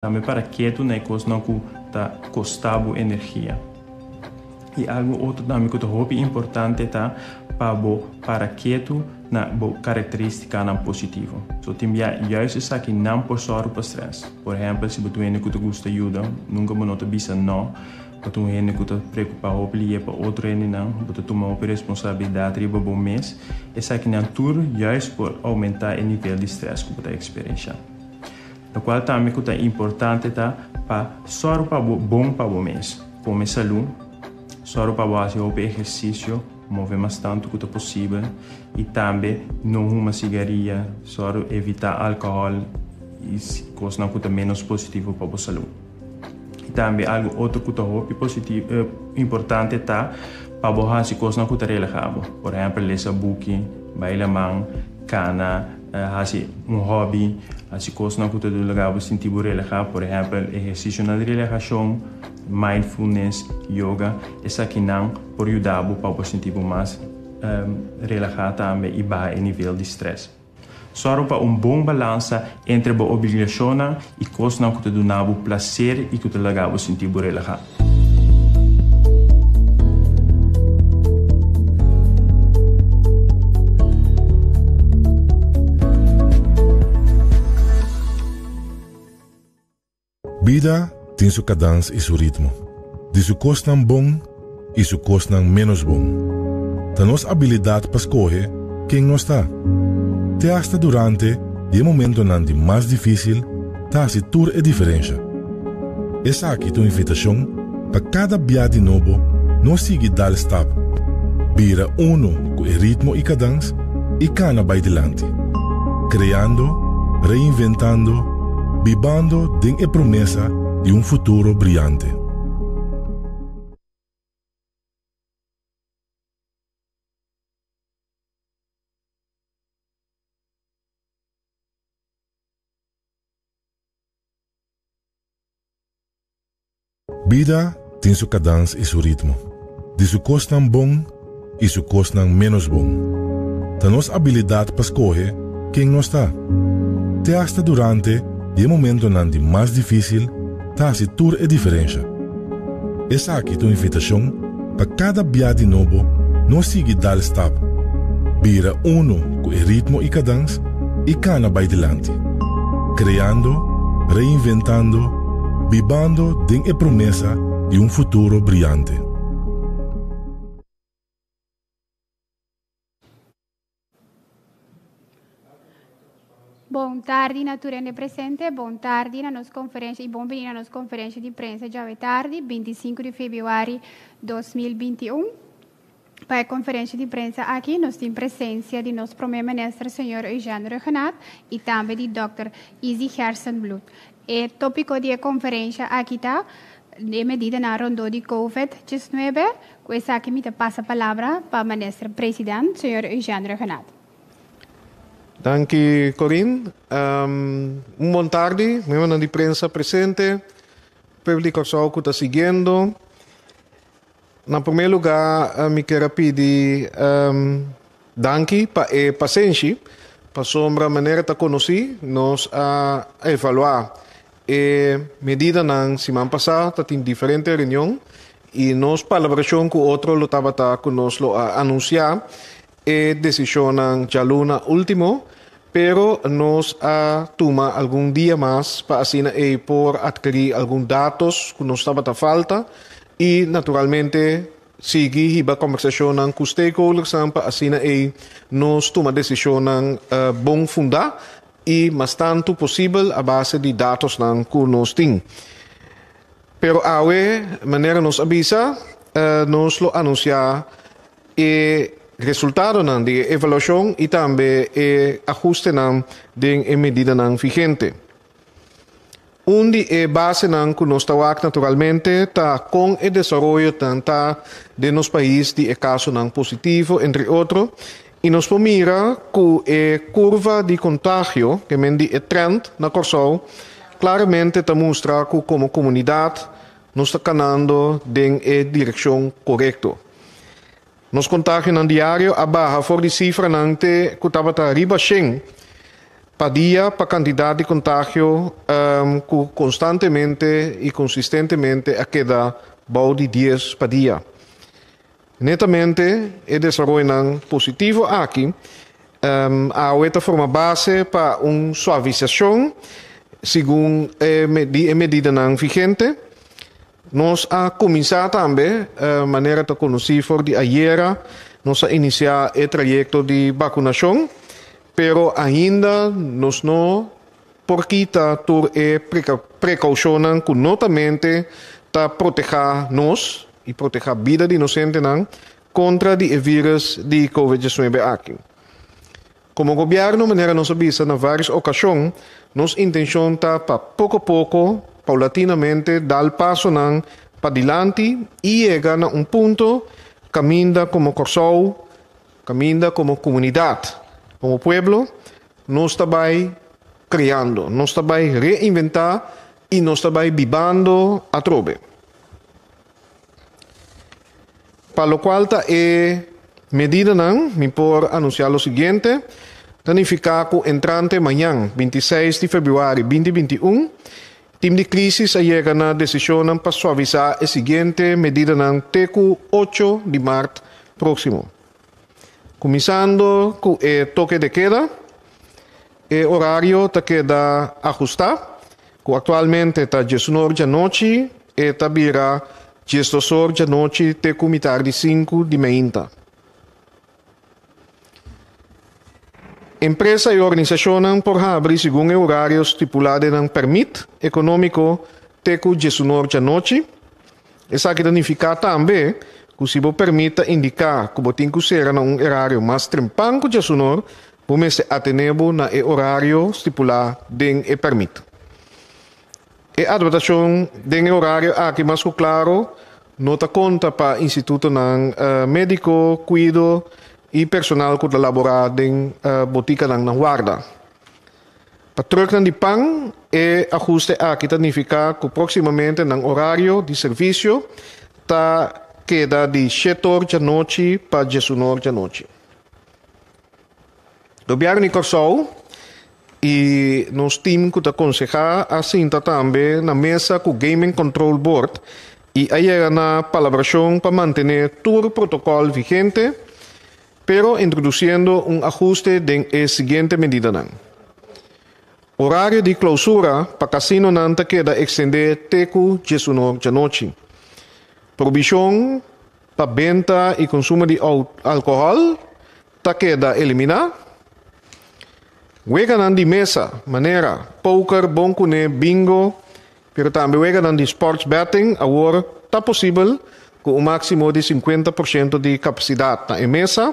Tambe para ketu na e kosnan ku ta kosta bo energia. I algu otro tambe ku ta hopi importante ta pa bo para ketu na bo karakteristikanan positivo. So tin bia juist esaki nan por sòru pa strès. Por ehèmpel si bo ta un hende ku ta gusta yuda, nunka bo no ta bisa nò. Bo ta un hende ku ta preokupá hopi lihe pa otro hendenan, bo ta tuma hopi responsabilidat riba bo mes. Esakinan tur juist por oumentá e nivel di strès ku bo ta eksperenshá. Lokual tambe ku ta importante ta pa sòru pa bo bon pa bo mes, kome salú, sòru pa bo hasi hopi ehersisio, move mas tantu ku ta posibel i tambe no huma sigaria, sòru evitá alkohòl i kosnan ku ta ménos positivo pa bo salú. I tambe algu otro ku ta hopi positivo importante ta pa bo hasi kosnan ku ta relahá bo. Por ehèmpel lesa buki, bai laman, kana. Hasi un hobby, hasi kosnan ku ta laga bo sinti bo relahá, por ehèmpel ehersisionan di relahashon, mindfulness, yoga, esakinan por yuda bo pa bo sinti bo mas relahá tambe i baha e nivel di strès. Sòru pa un bon balansa entre bo obligashonnan i kosnan ku ta duna bo plaser i ku ta laga bo sinti bo relahá. Bida tin su kadans i su ritmo, di su kosnan bon i su kosnan ménos bon. Ta nos abilidat pa skohe ken nos ta. Te asta durante di e momentonan di mas difísil ta hasi tur e diferensha. Esaki ta un invitashon pa kada bia di nobo nos sigui dal stap, bira uno ku e ritmo i kadans i kana bai dilanti, kreando, reinventando, bibando den e promesa di un futuro briante. Bida tin su kadans i su ritmo, di su kosnan bon i su kosnan ménos bon. Ta nos abilidat pa skohe ken nos ta. Te asta durante di e momentonan di mas difísil ta hasi tur e diferensha. Esaki ta un invitashon pa kada bia di nobo nos sigui dal stap, bira uno ku e ritmo i kadans i kana bai dilanti, kreando, reinventando, bibando den e promesa di un futuro briante. Bon tardi na tur hende presente, bon tardi na nos conferencia y bon bini na nos conferencia di prensa djawe tardi, 25 di februari 2021. Pa e conferencia di prensa aki nos tin presencia di nos Prome Minister señor Eugène Rhuggenaath y tambe di dòkter Izzy Gerstenbluth. E topico di e conferencia aki ta e medidanan rondó di Covid 19. Ku esaki mi ta pasa palabra pa Minister President, señor Eugène Rhuggenaath. Danki Corinne. Un bon tardi, miembronan di prensa presente, pueblo di Kòrsou ku ta siguiendo. Na promé lugá mi kier a pidi danki pa e pasenshi, pasobra manera ta konosí nos a evaluá e medidanan siman pasá, ta tin diferente reunion i nos palabrashon ku otro lo tabata ku nos lo a anunsiá e desishonnan djaluna último, pero nos a tuma algun dia mas pa asina ei por atkerí algun datos ku nos tabata falta i naturalmente sigui hiba kòmbersashonnan ku stakeholdersnan pa asina ei nos tuma desishonnan bon fundá i mas tantu posibel a base di datosnan ku nos tin. Pero awe, manera nos a bisa, nos lo anunsiá e resultadonan di e evaluashon i tambe e ahustenan den e medidanan vigente. Un di e basenan ku nos ta wak naturalmente ta kon e desaroyonan ta den nos pais di e kasonan positivo, entre otro, i nos por mira ku e kurva di kontagio, ke men di e trend na Kòrsou, klaramente ta mustra ku komo komunidat nos ta kanando den e direkshon korekto. Nos kontagionan diario a baha for di sifranan te ku tabata riba shen. pa dia pa kantidat di kontagio ku konstantemente i konsistentemente a keda bou di 10 pa dia. Netamente e desaroyonan positivo aki awe ta forma base pa un suavisashon segun di e medidanan vigente. Nos a kuminsá tambe, manera ta konosí for di ayera, nos a inisiá e trayekto di bakunashon, pero ainda nos no por kita tur e prekoushonnan ku notamente ta protehá nos i protehá bida di nos hendenan kontra di e vírùs di Covid 19 aki. Komo gobièrnu, manera nos a bisa na vários okashon, nos intenshon ta pa poko poko, paulatinamente dal pasonan padilanti i yega na un punto kaminda komo Kòrsou, kaminda komo komunidat, komo pueblo, nos ta bai kreando, nos ta bai reinventá i nos ta bai bibando atrobe. Pa lokual ta e medidanan, mi por anunsiá lo siguiente, ta nifiká ku entrante mañan, 26 di febrüari 2021, tim di krísis a yega na desishonnan pa suavisá e siguiente medidanan te ku 8 di mart próksimo. Kuminsando ku e toke de keda, e orario ta keda ahustá, ku aktualmente ta 11 or djanochi, e ta bira 12 or djanochi te ku mitar di 5 di mainta. Empresa i organisashonnan por habri segun e orario stipulá den nan pèrmit ekonómiko te ku 11 or djanochi. Esaki ta nifiká tambe ku si bo pèrmit ta indiká ku bo tin ku sera na un erario mas trempan ku 11 or, bo mester atené bo na e orario stipulá den e pèrmit. E adaptashon den e orario aki mas ku klaro no ta konta pa institutonan médiko, kuido i personal ku ta laborá den botikanan na warda. Pa trùknan di pan, e ahuste aki ta nifiká ku próksimamente nan orario di servisio ta keda di 7 or djanochi pa 11 or djanochi. Gobièrnu di Kòrsou i nos tim ku ta konsehá a sinta tambe na mesa ku Gaming Control Board i a yega na palabrashon pa mantené tur protokòl vigente, pero introdusiendo un ahuste den e siguiente medidanan. Orario di klousura pa kasinonan ta keda ekstendé te ku 11 or djanochi. Prohibishon pa benta i konsumo di alkohòl ta keda eliminá. Weganan di mesa manera poker, bon kuné, bingo, pero tambe weganan di sports betting awor ta posibel ku un máksimo di 50% di kapasidat na e mesa,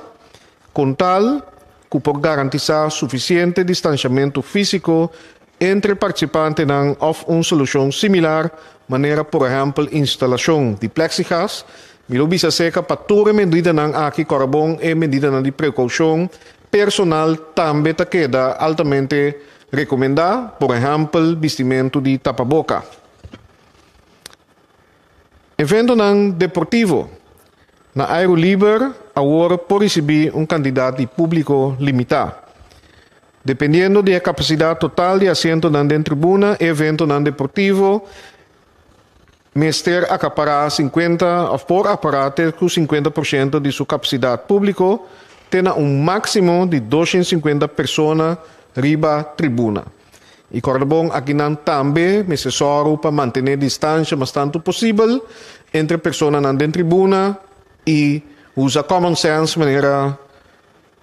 kon tal ku por garantisá sufisiente distansiamentu físiko entre partisipantenan òf un solushon similar manera por ehèmpel instalashon di plexiglas. Mi lo bisa serka pa tur e medidanan aki kòrda bon e medidanan di prekoushon personal tambe ta keda altamente rekomendá, por ehèmpel bistimentu di tapaboka. Eventonan deportivo na airu liber awor por risibí un kantidat di públiko limitá. Dependiendo di e kapasidat total di asientonan den tribuna, e eventonan deportivo mester akapará 50 òf por apará te ku 50% di su kapasidat públiko te na un máksimo di 250 persona riba tribuna. I kòrda bon, akinan tambe mester sòru pa mantené distansha mas tantu posibel entre personanan den tribuna i usa common sense manera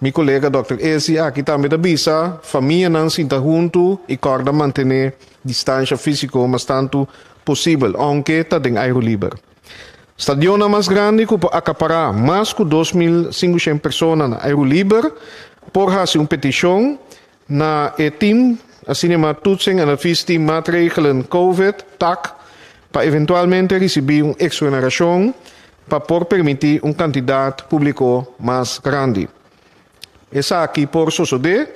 mi kolega Dòkter Ezi aki tambe ta bisa, famianan sinta huntu i kòrda mantené distansha físiko mas tantu posibel, ounke ta den airu liber. Stadionnan mas grandi ku por akapará mas ku 2500 persona na airu liber por hasi un petishon na e tim, asina yamá Toetsing en Adviesteam Maatregelen Covid, TAC, pa eventualmente risibí un eksonerashon pa por permití un kantidat públiko mas grandi. Esaki por sosodé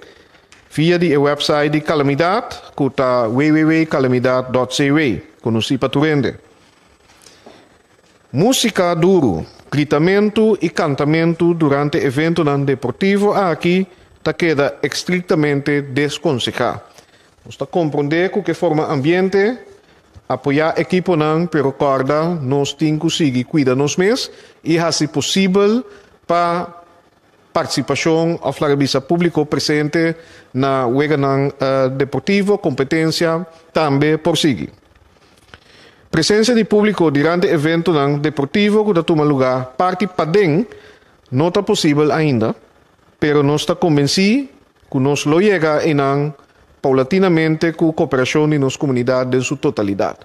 via di e wèpsait di Kalamidat ku ta www.kalamidat.cw, konosí pa tur hende. Músika duru, gritamentu i kantamentu durante eventonan deportivo aki. ta keda estriktamente deskonsehá. Nos ta komprondé ku ke forma ambiente, apoyá ekiponan, pero kòrda nos tin ku sigui kuida nos mes i hasi posibel pa partisipashon òf laga bisa públiko presente na weganan deportivo, kompetensia, tambe por sigui. Presensia di públiko durante eventonan deportivo ku ta tuma lugá parti paden no ta posibel ainda, pero nos ta konbensí ku nos lo yega einan paulatinamente ku koperashon di nos komunidat den su totalidat.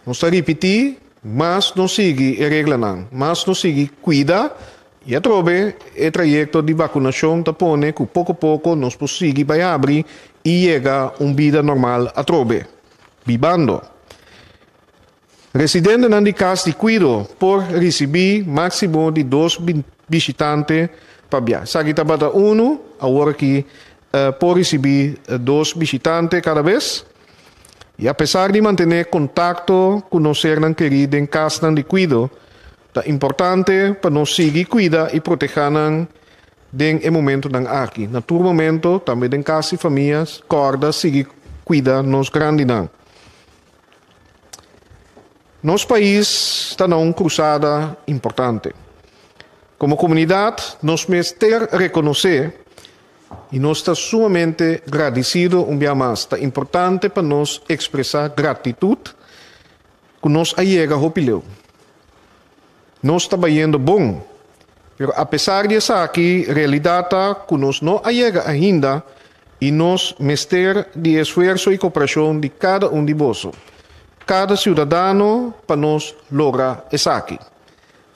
Nos ta ripití, mas nos sigui e reglanan, mas nos sigui kuida i atrobe e trayekto di bakunashon ta pone ku poko poko nos por sigui bai habri i yega un bida normal atrobe. Bibando. Residentenan di kas di kuido por risibí máksimo di dos bishitante pa bia. Esaki tabata unu, awor aki por risibí dos bishitante kada bes. I apesar di mantené kontakto ku nos sernan kerí den kasnan di kuido, ta importante pa nos sigui kuida i protehá nan den e momentonan aki. Na tur momento, tambe den kas di famia, kòrda sigui kuida nos grandinan. Nos pais ta na un krusada importante. Komo komunidat nos mester rekonosé i nos ta sumamente gradisido un bia mas. Ta importante pa nos ekspresá gratitut ku nos a yega hopi leu. Nos ta bayendo bon, pero apesar di esaki realidat ta ku nos no a yega ainda i nos mester di esfuerso i koperashon di kada un di boso, kada siudadano pa nos logra esaki.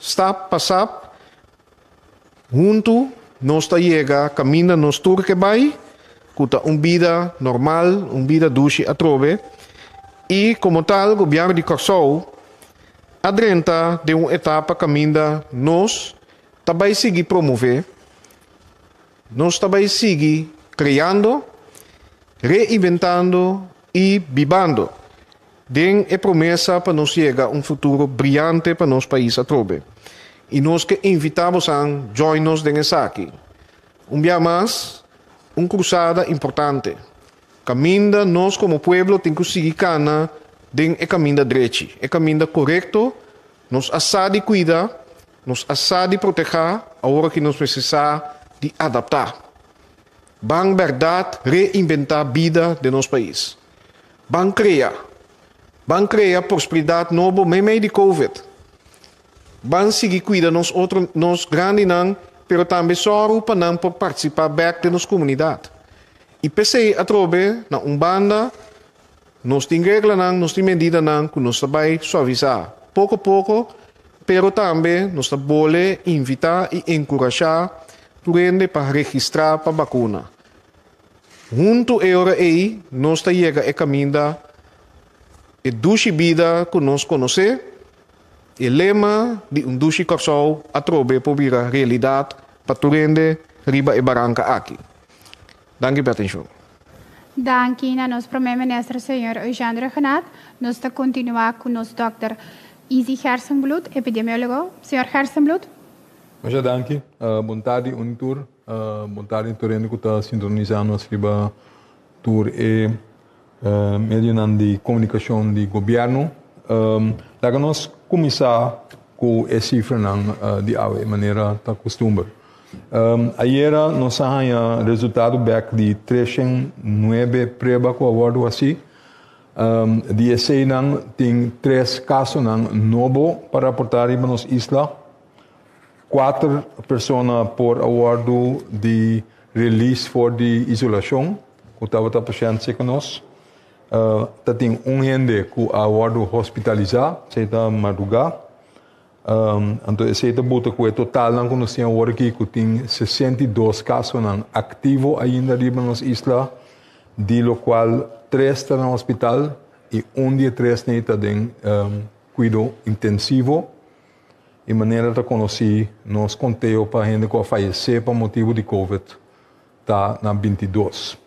Stap pa sap, huntu nos ta yega kaminda nos tur ke bai, ku ta un bida normal, un bida dushi atrobe i komo tal Gobièrnu di Kòrsou a drenta den un etapa kaminda nos ta bai sigui promové, nos ta bai sigui kreando, reinventando i bibando den e promesa pa nos yega un futuro briante pa nos pais atrobe. I nos ke invitá bosan join nos den esaki. Un bia mas, un krusada importante. Kaminda nos komo pueblo tin ku sigui kana den e kaminda drechi, e kaminda korekto. Nos a sa di kuida, nos a sa di protehá, awor aki nos mester sa di adaptá. Ban bèrdat reinventá bida den nos pais. Ban krea. Ban krea prosperidat nobo meimei di covid. Ban sigui kuida nos otro nos grandinan pero tambe sòru pa nan por partisipá bèk den nos komunidat. I p'esei atrobe na un banda nos tin reglanan, nos tin medidanan ku nos ta bai suavisá poko poko, pero tambe nos ta bole invitá i enkurashá tur hende pa registrá pa bakuna. Huntu e ora ei nos ta yega e kaminda e dushi bida ku nos konosé. E lema di Un Dushi Kòrsou atrobe por bira realidat pa tur hende riba e baranka aki. Danki pa e atenshon. Danki na nos Prome Minister Señor Eugène Rhuggenaath. Nos ta kontinuá ku nos Dòkter Izzy Gerstenbluth, epidemiólogo. Señor Gerstenbluth. Masha danki. Bon tardi un tur. Bon tardi tur hende ku ta sintonisá nos riba tur e medionan di komunikashon di gobièrnu. Laga nos kuminsá ku e sifranan di awe manera ta kustumber. Ayera nos a haña resultado bèk di 309 prueba ku a wòrdu hasí. Di eseinan tin tres kasonan nobo pa raportá riba nos isla. Kuater persona por a wòrdu di release for di isolashon ku tabata pashènt serka nos. Ta tin un hende ku a wòrdu hospitalisá, esei ta mardugá. Anto esei ta buta ku e totalnan ku nos tin awor aki ku tin 62 kasonan aktivo ainda riba nos isla, di lokual tres ta na hospital i un di e tresnan ta den kuido intensivo. I manera ta konosí, nos konteo pa hende ku a fayesé pa motibu di Covid ta na 22.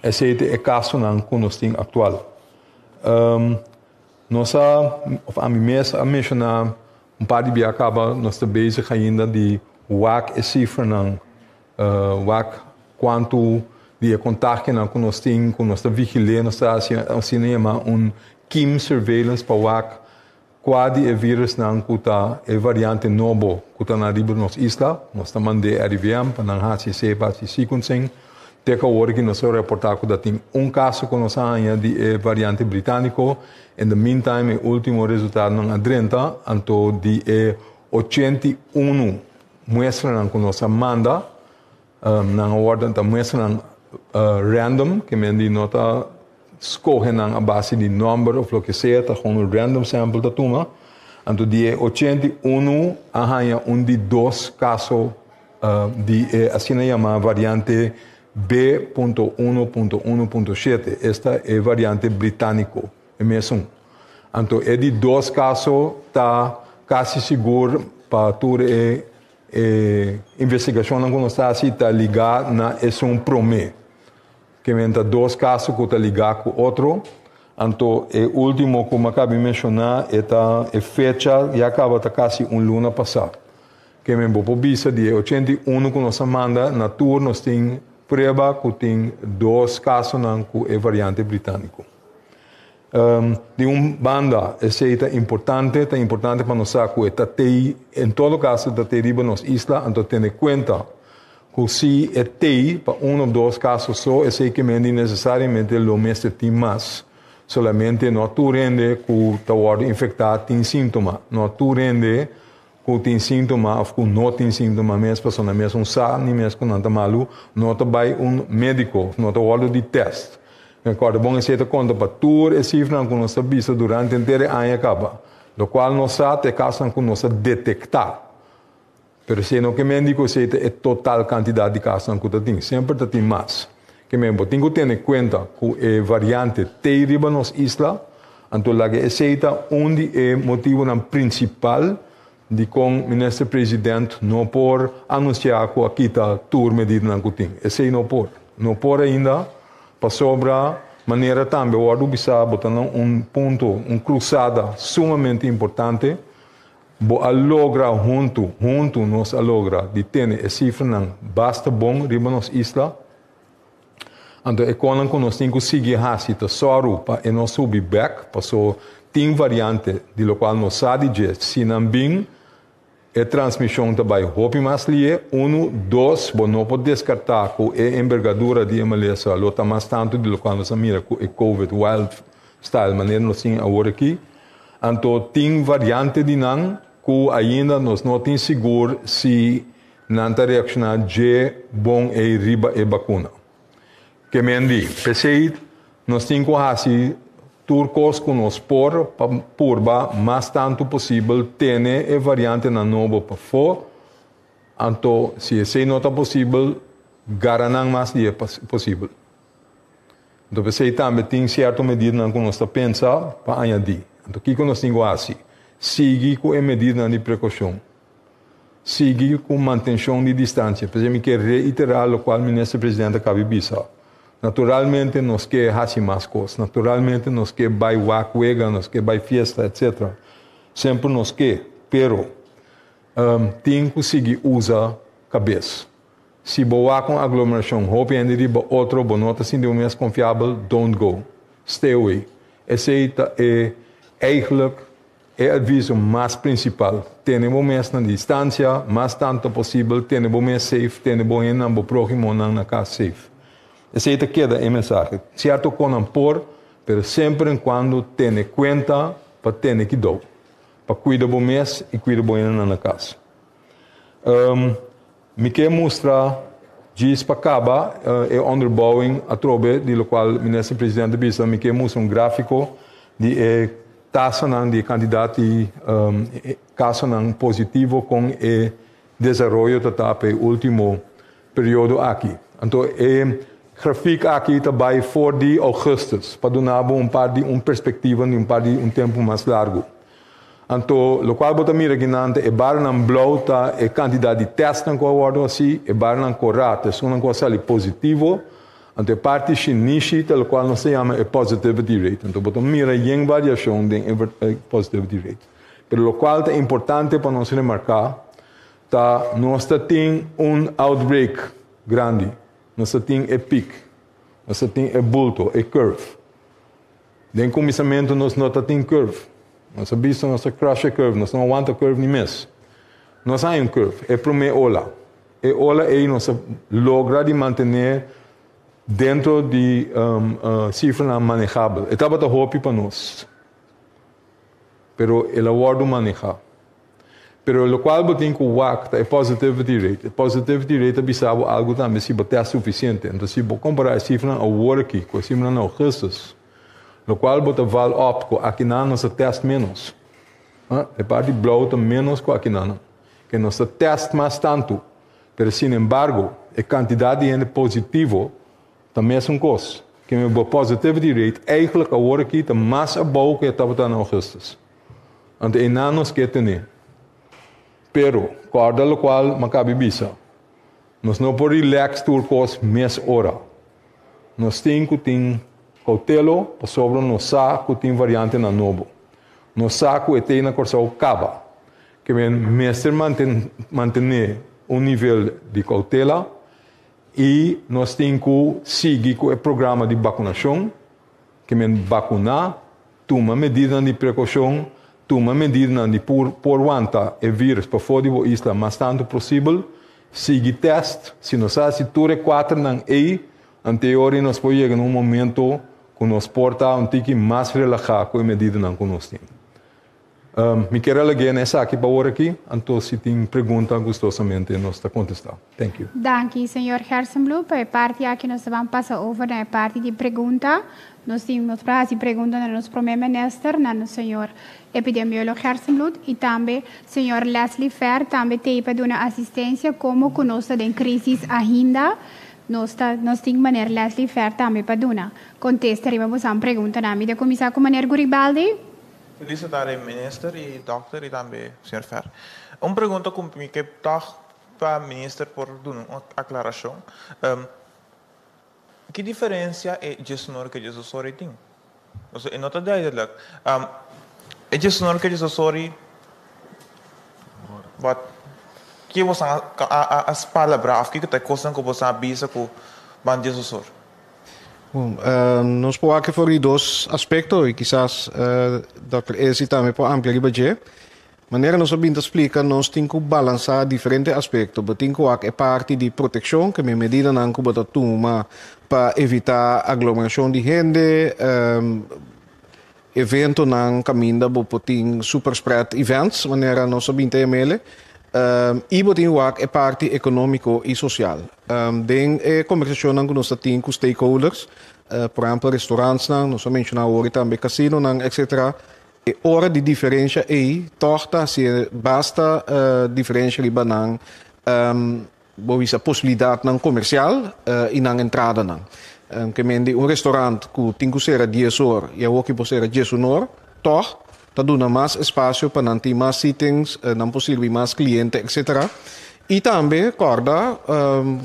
Esei ta e kasonan ku nos tin aktual. Nos a, òf ami mes a menshoná un par di bia kaba, nos ta bezig ainda di wak e sifranan. Wak kuantu di e kontagionan ku nos tin, ku nos ta vigil'é, nos ta hasi asina yamá un kiem surveillance pa wak kua di e virusnan ku ta e variante nobo ku ta na riba nos isla. Nos ta mand'é RIVM pa nan hasi esei, pa hasi sequencing. Te ku awor aki nos a reportá ku ta tin un kaso ku nos a haña di e variante britániko. In the meantime e último resultadonan a drenta, anto di e 81 muestranan ku nos a manda, nan a wòrdu ta muestranan random, ke men di no ta skohe nan a base di nòmber òf loke sea, ta gewoon un random sample ta tuma. Anto di e 81 a haña un di dos kaso di e asina yamá variante B.1.1.7, esta e variante britániko, e mesun. Anto e di dos kaso ta kasi sigur pa tur e e investigashonnan ku nos ta hasi ta ligá na esun promé. Ke men ta dos kaso ku ta ligá ku otro. Anto e último ku mi a kaba di menshoná e ta e fecha ya kaba ta kasi un luna pasá. Ke men bo por bisa di e 81 ku nos a manda na tur nos tin prueba ku tin dos kasonan ku e variante britániko. Di un banda esei ta importante, ta importante pa nos sa ku e ta tei, en todo kaso ta tei riba nos isla, anto tene kuenta ku si e tei pa un òf dos kaso so, esei ke men di nesesariamente lo mester tin mas. Solamente no tur hende ku ta wòrdu infektá tin síntoma, no tur hende ku tin síntoma òf ku no tin síntoma mes, pasobra nan mes un sa ni mes ku nan ta malu, no ta bai un médiko, no ta wòrdu di tèst. Mi kòrda bon esei ta konta pa tur e sifranan ku nos ta bisa durante henter e aña kaba, lokual nos sa ta e kasonan ku nos a detektá. Pero esei no ke men di ku esei ta e total kantidat di kasonan ku ta tin, semper ta tin mas. Ke men bo tin ku tene kuenta ku e variante t'ei riba nos isla, anto laga esei ta un di e motibunan prinsipal dikon Minister President no por anunsiá ku a kita tur medidanan ku tin. Esei no por. No por ainda pasobra manera tambe wòrdu bisá bo ta na un punto, un krusada sumamente importante. Bo a logra huntu, huntu nos a logra di tene e sifranan basta bon riba nos isla. Anto e konan ku nos tin ku sigui hasi ta sòru pa e no subi bèk, paso tin variante di lokual nos sa di dje. Si nan bin, e transmishon ta bai hopi mas lié. Unu, dos, bo no por deskartá ku e embergadura di e malesa lo ta mas tantu di lokual nos a mira ku e covid wild style manera nos tin awor aki. Anto tin variante di nan ku ainda nos no tin sigur si nan ta reakshoná dje bon ei riba e bakuna. Ke men di, p'esei nos tin ku hasi tur kos ku nos por pa purba mas tantu posibel tene e variantenan nobo pafó, anto si esei no ta posibel, gara nan mas di e posibel. Anto p'esei tambe tin sierto medidanan ku nos ta pensa pa añadí. Anto kiko nos tin ku hasi? Sigui ku e medidanan di prekoushon. Sigui ku mantenshon di distansia. P'esei mi ke reiterá lokual Minister Presidente a kabi bisa. Naturalmente nos ke hasi mas kos. Naturalmente nos ke bai wak wega, nos ke bai fiesta, etsetera. Semper nos ke, pero tin ku sigui usa kabes. Si bo wak un aglomerashon hopi hende riba otro, bo no ta sinti bo mes konfiabel, don't go. Stay away. Esei ta e eigenlijk e adviso mas prinsipal. Tene bo mes na distansia mas tantu posibel, tene bo mes safe, tene bo hendenan, bo próhimonan na kas safe. Esei ta keda e mensahe. Sierto konan por, pero semper en kuando tene kuenta pa tene kidou, pa kuida bo mes i kuida bo hendenan na kas. Mi ke mustra djis pa kaba e onderbouwing atrobe di lokual Minister Presidente bisa, mi ke mustra un grafiko di e tasanan di e kantidat di kasonan positivo kon e desaroyo ta ta pa e ultimo periodo aki. Anto e grafik aki ta bai for di ougùstùs pa duna bo un par di un perspektiva di un par di un tempu mas largu. Anto, lokual bo ta mira akinan ta e barnan blou ta e kantidat di tèstnan ku a wòrdu hasí, e barnan korá ta esunnan ku a sali positivo, anto e parti shinishi ta lokual nos ta yama e positivity rate. Anto bo ta mira yen variashon den e positivity rate. Pero lokual ta importante pa nos remarká ta nos ta tin un outbreak. Grandi. Nos tin e peak. Nos tin e bulto, e curve. Den kuminsamentu nos no tin curve. Nos a bisto nos a crash e curve, nos no a wanta curve ni mes. Nos tin un curve, e promé ola. E ola ei nos a logra di mantené den di sifra manehabel. E tabata hopi pa nos. Pero el a wòrdu manehá. Pero lokual bo tin ku wak e positivity rate. E positivity rate ta bisa bo algu tambe si bo test sufisiente. Anto si bo kompará e sifra awor aki ku e sifra na ougùstùs, lokual bo ta val op ku aki nos a test menos. E parti blou ta menos ku aki nan. Ku nos a test mas tantu. Pero sin embargo, e kantidat di hende positivo ta mesun kos. Ku e positivity rate eigenlijk awor aki ta mas abou ku e tabata na ougùstùs. Anto e nos ke tene. Pero, kòrda lokual m'a kaba di bisa. Nos no por relax tur kos mes ora. Nos tin ku tin koutela pasobra nos sa ku tin variante nan nobo. Nos sa ku e t'ei na Kòrsou kaba. Ke men mester mantené un nivel di koutela i nos tin ku sigui ku e programa di vakunashon, ke men vakuná, tuma medida di prekoushon, tuma medida di por wanta e vírùs pafó di e isla mas tantu posibel, sigui test, si nos hasi tur e kuater nan ei, anto nos por yega na un momento ku nos por ta un tiki mas relahá ku e medida nan ku nos tin. Mi ke laga esaki pa awor aki, anto si tin pregunta, gustosamente nos ta kontestá. Thank you. Danki, señor Gerstenbluth. Pa e parti aki nos ta bai pasa over na e parti di pregunta. Nos tin pa hasi pregunta na nos promé minister, na señor epidemiólogo Gerstenbluth i tambe señor Leslie Fer, tambe tin pa duna asistensia komo ku nos ta den krísis ainda. Nos tin meneer Leslie Fer tambe pa duna kontesta riba boso pregunta. Mi ta kuminsá ku meneer Guribaldi. Felisitá minister i dòkter i tambe señor Fer. Un pregunta ku mi ke toch pa minister por duna un aklarashon. Ki diferensia e 19 ku 18 tin? Dus e no ta duidelijk. E 19 ku 18 wat ki boso a palabra of ki ta kosnan ku boso a bisa ku ban 18? Bon, nos por wak for di dos aspekto i kisas Dr. Esi tambe por amplia riba dje. Manera nos a bin ta splika, nos tin ku balansá diferente aspekto. Bo tin ku wak e parti di protekshon, ke men medidanan ku bo ta tuma pa evitá aglomerashon di hende, eventonan kaminda bo por tin super spread events, manera nos a bin ta yam'é. I bo tin wak e parti ekonómiko i sosial. Den e kombersashonnan ku nos tin ku stakeholders, por ehèmpel restaurantnan, nos a menshoná awor tambe kasinonan, etc. E ora di diferensia ei, toch ta si basta diferensia riba nan bo bisa posibilidatnan komersial i nan entradanan. Ke men di un restaurant ku tin ku sera 10 or i awor ku por sera 11 or, toch ta duna mas espasio pa nan tin mas seatings, nan por sirbi mas kliente, etc. I tambe kòrda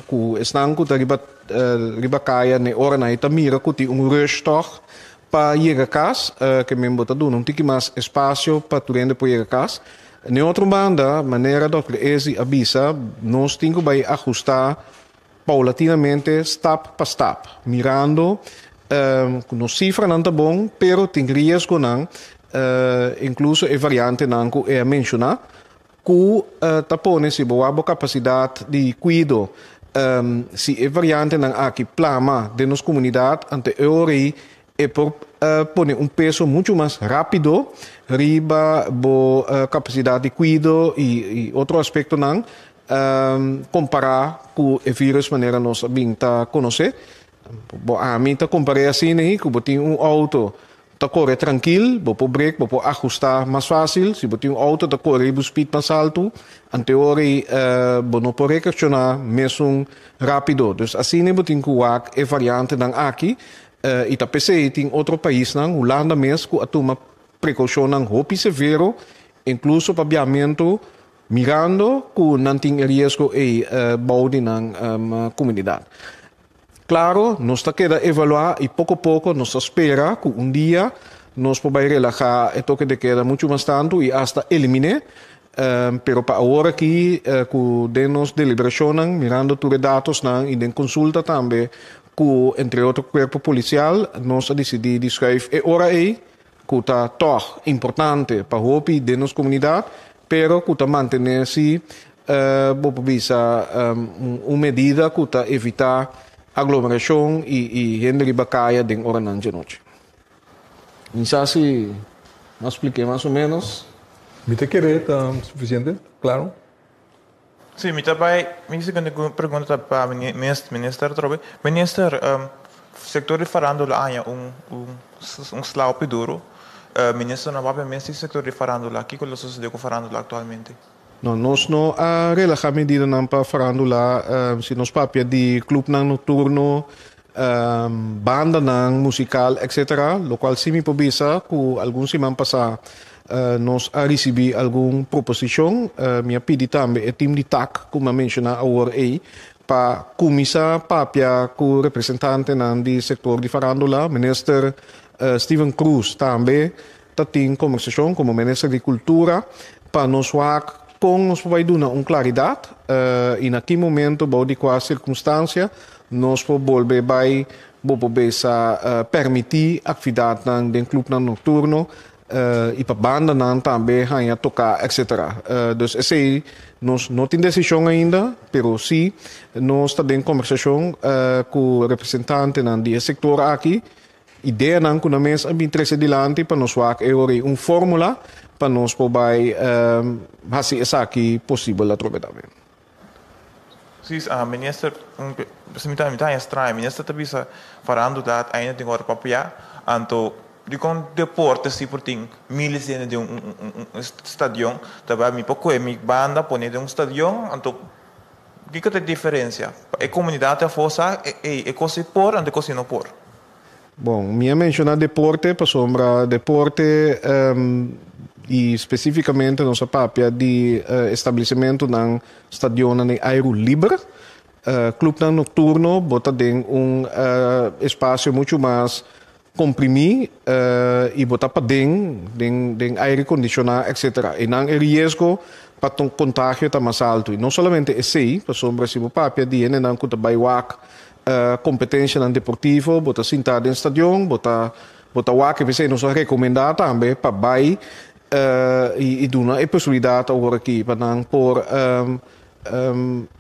ku esnan ku ta riba kaya ne ora nan ta mira ku tin un rush toch pa yega kas, ke men bo ta duna un tiki mas espasio pa tur hende por yega kas. Na otro banda, manera Dr. Ezi a bisa, nos tin ku bai ahustá paulatinamente, stap pa stap, mirando nos sifranan ta bon, pero tin riesgonan, inkluso e variantenan ku el a menshoná, ku ta pone si bo kapasidat di kuido, si e variantenan aki plama den nos komunidat, anto e e por pone un peso muchu mas rápido riba bo kapasidat di kuido i otro aspektonan kompará ku e vírùs manera nos a bin ta konosé. Bo ami ta kompar'é asina ku bo tin un outo ta kore trankil, bo por brake, bo por ahustá mas fásil. Si bo tin un outo ta kore riba speed mas altu, anto bo no por reakshoná mesun rápido. Dus asina bo tin ku wak e variantenan aki i ta p'esei tin otro paisnan, Hulanda mes ku a tuma prekoushonnan hopi severo, inkluso pa biamentu, mirando ku nan tin e riesgo ei bou di nan komunidat. Klaro, nos ta keda evaluá i poko poko nos ta spera ku un dia nos por bai relahá e toke de keda muchu mas tantu i asta elimin'é. Pero pa awor aki ku den nos deliberashonnan, mirando tur e datosnan i den konsulta tambe ku entre otro kuerpo polisial, nos a disidí di schuif e ora ei, ku ta tòg importante pa hopi den nos komunidat, pero ku ta mantené si, bo por bisa, un medida ku ta evitá aglomerashon i hende riba kaya den oranan djanochi. Mi sa si m'a spliké mas o ménos. Mi ta kere ta sufisiente, klaro. Sí, mi ta bai, mi siguiente pregunta ta pa minister atrobe. Minister, sector di farandula a haña un un sla hopi duro. Minister no a papia mes di sector di farandula. Kiko lo sosode ku farandula aktualmente? No, nos no a relaha medidanan pa farandula. Si nos papia di clubnan nocturno, bandanan musical etc. Locual si mi por bisa cu algun siman pasa nos a ricibi algun proposicion. Mi a pidi tambe e team di tak cu mi a menciona awor ey pa cuminsa papia cu representantenan di sector di farandula. Minister Steven Croes tambe ta tin conversacion como Minister di Cultura pa nos wak con nos por bay duna un claridad y na ki momento bou di cua circunstancia nos por bolbe bay bo por besa permiti actividadnan den clubnan nocturno y pa bandanan tambe haña toca etc. Dus esey nos no tin decision ainda pero si nos ta den conversacion cu representantenan di e sector aki. Ideanan ku nan mes a bin trese dilanti pa nos wak e ora ei un fórmula pa nos por bai hasi esaki posibel atrobe tambe. Sí, minister, mi ta mi ta haña straño. Minister ta bisa farandulat ainda tin ora papia, anto dikon deporte si por tin miles di hende den un stadion ta bai mi por kohe mi banda pone den un stadion anto Kiko ta e diferencia? Pa e comunidad te afo sa, ey, e cos si por anto e cos si no por. Bon, mi a menciona deporte pasobra deporte y specificamente nos a papia di establecimentonan, stadionnan den airu liber. Clubnan nocturno bo ta den un espacio mucho mas comprimí y bo ta paden den den aire condicioná etcetera. Einan e riesgo pa contagio ta mas alto. Y no solamente esey, pasobra si bo papia di hendenan cu ta bay wak competencianan deportivo, bo ta sinta den stadion, bo ta bo ta wak, y p'esey nos a recomenda tambe pa bay y duna e posibilidad awor aki pa nan por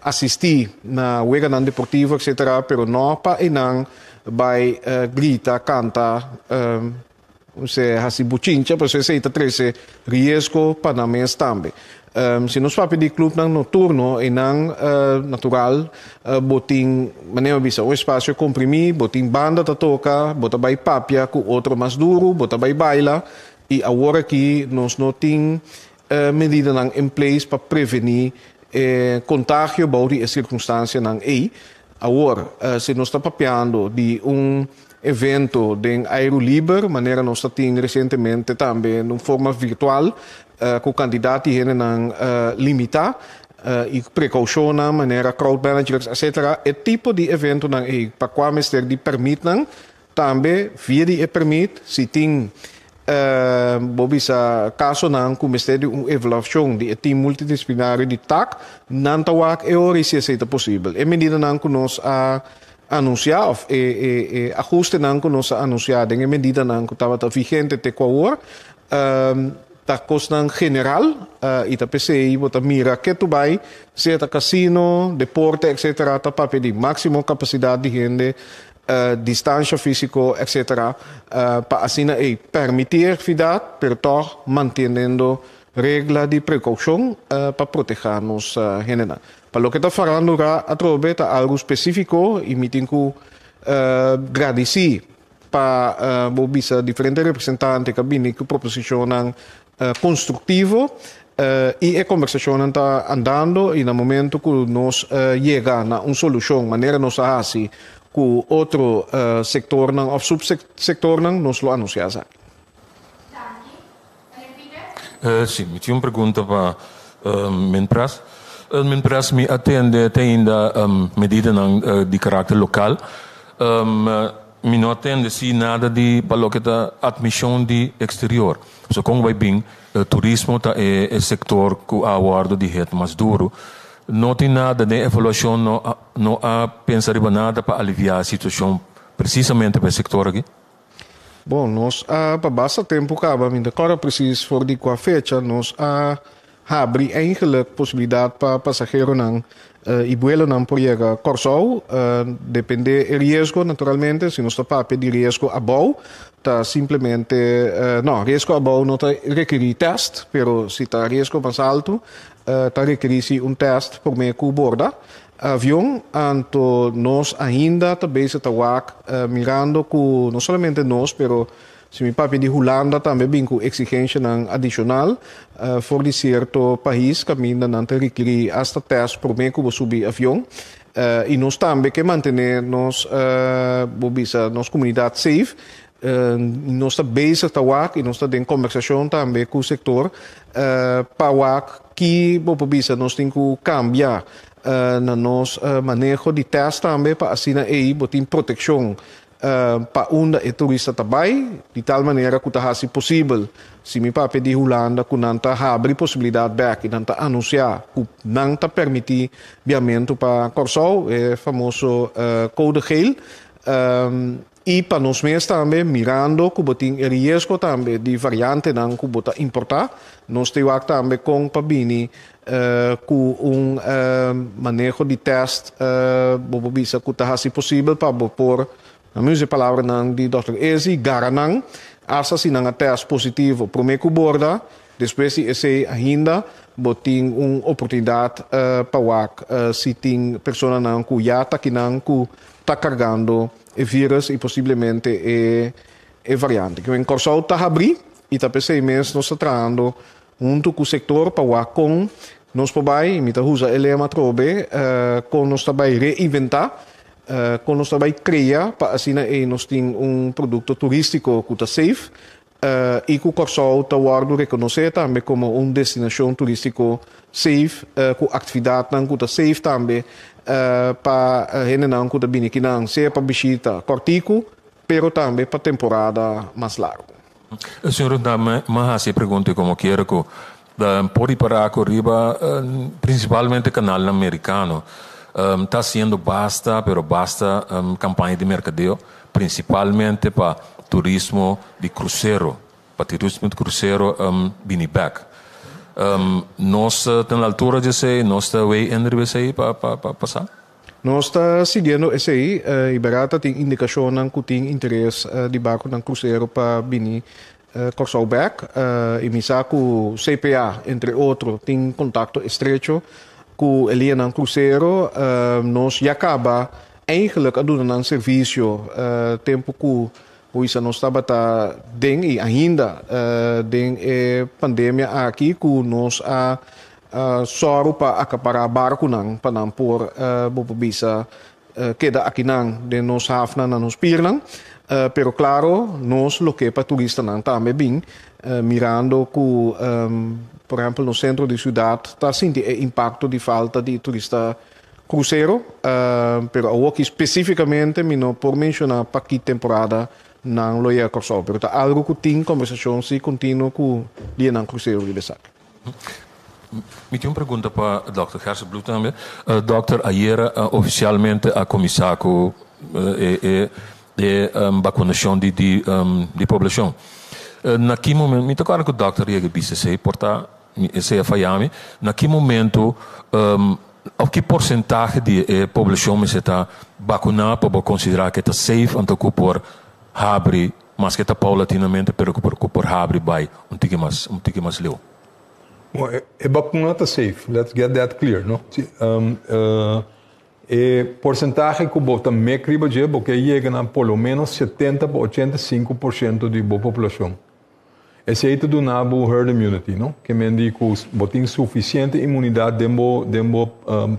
asistí na weganan deportivo etcetera, pero no pa einan bai grita, kanta, se hasi buchincha, pasobra esei ta trese riesgo pa nan mes tambe. Si nos papia di klupnan nokturno, einan natural bo tin, manera mi a bisa, un espasio komprimí, bo tin banda ta toka, bo ta bai papia ku otro mas duru, bo ta bai baila, i awor aki nos no tin medidanan en place pa prevení e kontagio bou di e sirkunstansianan ei. Awor, si nos ta papiando di un evento den airu liber, manera nos ta tin resientemente tambe den un forma virtual, ku kantidat di hendenan limitá i prekoushonnan manera crowd managers etcetera, e tipo di eventonan ei pa kua mester di pèrmitnan Tambe via di e permit si tin bo bisa kasonan ku mester di un evaluashon di e tim multidisiplinario di tak, nan ta wak e ora i si esei ta posibel. E medidanan ku nos a anunsiá òf e e e ahustenan ku nos a anunsiá den e medidanan ku tabata vigente te ku awor ta kosnan general i ta p'esei bo ta mira ke tu bai, sea ta kasino, deporte etcetera ta papia di máksimo kapasidat di hende distansha físiko etcetera pa asina ei permití e aktividat pero tòg manteniendo regla di prekoushon pa protehá nos hendenan. Pa loke ta farándula atrobe ta algu spesífiko i mi tin ku gradisí pa bo bisa diferente representante ku a bini ku proposishonnan konstruktivo i e kombersashonnan ta andando i na momento ku nos yega na un solushon manera nos a hasi ku otro sektornan òf supsektornan nos lo anunsiá esaki. Sí, mi tin un pregunta pa Minpres. Minpres, mi a tende te ainda medidanan di karakter lokal. Mi no a tende si nada di pa loke ta admision di exterior. So con bay bin turismo ta e e sector cu a wordo di het mas duro. No tin nada den evaluacion no a no a pensa riba nada pa alivia e situacion precisamente pa e sector aki? Bon, nos a pa basta tempo caba, mi ta corda precies for di cua fecha, nos a habri eigenlijk posibilidad pa pasaheronan y buelonan por yega Corsou, depende e riesgo naturalmente, si nos ta papia di riesgo abou ta simplemente, no, riesgo abou no ta rekeri test, pero si ta riesgo mas alto ta rekeri si un test prome cu borda avion. Anto nos ainda ta bezig ta wak mirando cu no solamente nos pero Si mi papia di Hulanda tambe bin ku eksigenshanan adishonal for di sierto pais kaminda nan ta rekirí asta tèst promé ku bo subi avion. I nos tambe ke mantené nos, bo bisa, nos komunidat safe. Nos ta bezig ta wak i nos ta den kombersashon tambe ku sektor pa wak ki bo por bisa nos tin ku kambia na nos maneho di tèst tambe pa asina ei bo tin protekshon Pa unda e turista ta bai, di tal manera ku ta hasi posibel, si mi papia di Hulanda, ku nan ta habri posibilidat bèk i nan ta anunsiá ku nan ta permití biamentu pa Kòrsou, e famoso code geel. I pa nos mes tambe, mirando ku bo tin e riesgo tambe di variantenan ku bo ta importá, nos ta wak tambe kon pa bini ku un maneho di tèst bo por bisa ku ta hasi posibel pa bo por, na mi usa e palabranan di dòkter Ezi, gara nan asta si nan a tèst positivo promé ku borda, despues di esei ainda bo tin un oportunidat pa wak si tin personanan ku ya ta kinan ku ta kargando e vírùs i posiblemente e variante. Kimen Kòrsou ta habrí i ta p'esei mes nos ta trahando Huntu ku sektor pa wak kon nos por bai, mi ta usa e lema atrobe, kon nos ta bai reinventá, kon nos ta bai krea pa asina ei nos tin un produkto turístiko ku ta safe i ku Kòrsou ta wòrdu rekonosé tambe komo un destinashon turístiko safe ku aktividatnan ku ta safe tambe pa hendenan ku ta bini kinan, sea pa bishita kòrtiku pero tambe pa temporada mas largu. Señor Rundam, m'a haci e pregunta y como kier cu por ripara cu riba principalmente canalnan mericano ta haciendo basta pero basta campaña di mercadeo principalmente pa turismo di crucero, pa turismo di crucero bini bek. Nos ta na altura di esey? Nos ta wey in riba esey pa pasa? Nos ta siguiendo esei i bèrdat ta tin indikashonnan ku tin interes di barkunan krusero pa bini Kòrsou bèk i mi sa ku CPA entre otro tin kontakto estrecho ku e lianan krusero. Nos ya kaba eigenlik a duna nan servisio tempu ku Poisa nos tabata den i ainda den e pandemia aki ku nos a sòru pa akapará barkunan pa nan por bo por bisa keda akinan den nos hafnan na nos pirnan. Pero klaro nos lo ke pa turistanan tambe bin mirando ku por ehèmpel nos sentro di siudat ta sinti e impakto di falta di turista Crucero, pero awoki specificamente mi no por menciona pa ki temporada nan lo yega Corsou, pero ta algo cu tin conversacion si continuo cu lianan crucero riba esaki. Mi tin un pregunta pa Dòkter Gerstenbluth tambe. Dòkter, ayera oficialmente a cuminsa cu e e vacunacion di di poblacion. Na ki momento, mi ta acorda cu dòkter yega bisa esey, por ta Esei a faya mi. Na ki momento of ki porsentahe di e poblashon mester ta bakuná pa bo konsiderá ku e ta safe anto ku por habri, maske ta paulatinamente, pero ku por ku por habri bai un tiki mas un tiki mas leu? Bon, e bakuna ta safe, let's get that clear, no? E porsentahe ku bo ta mek riba dje, bo ke yega na por lo ménos 70 pa 85% di bo poblashon. Esei ta duna bo herd immunity, no? Ke men di ku bo tin sufisiente imunidat den bo den bo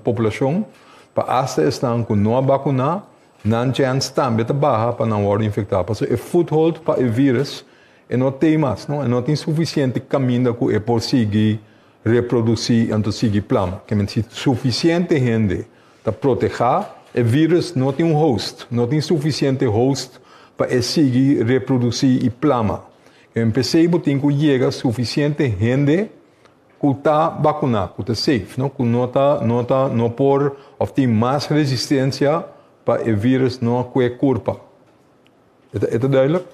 populashon pa asta esnan ku no a bakuná, nan chèns tambe ta baha pa nan wòrdu infektá. Pasobra e foothold pa e vírus e no tei mas, no? E no tin sufisiente kaminda ku e por sigui reprodusí anto sigui plama. Ke men si sufisiente hende ta protehá, e vírus no tin un host, no tin sufisiente host. pa e sigui reprodusí i plama. En p'esei bo tin ku yega sufisiente hende ku ta bakuná, ku ta safe, no? Ku no ta no ta no por òf tin mas resistensia pa e vírus no kue kurpa. E ta e ta duidelijk?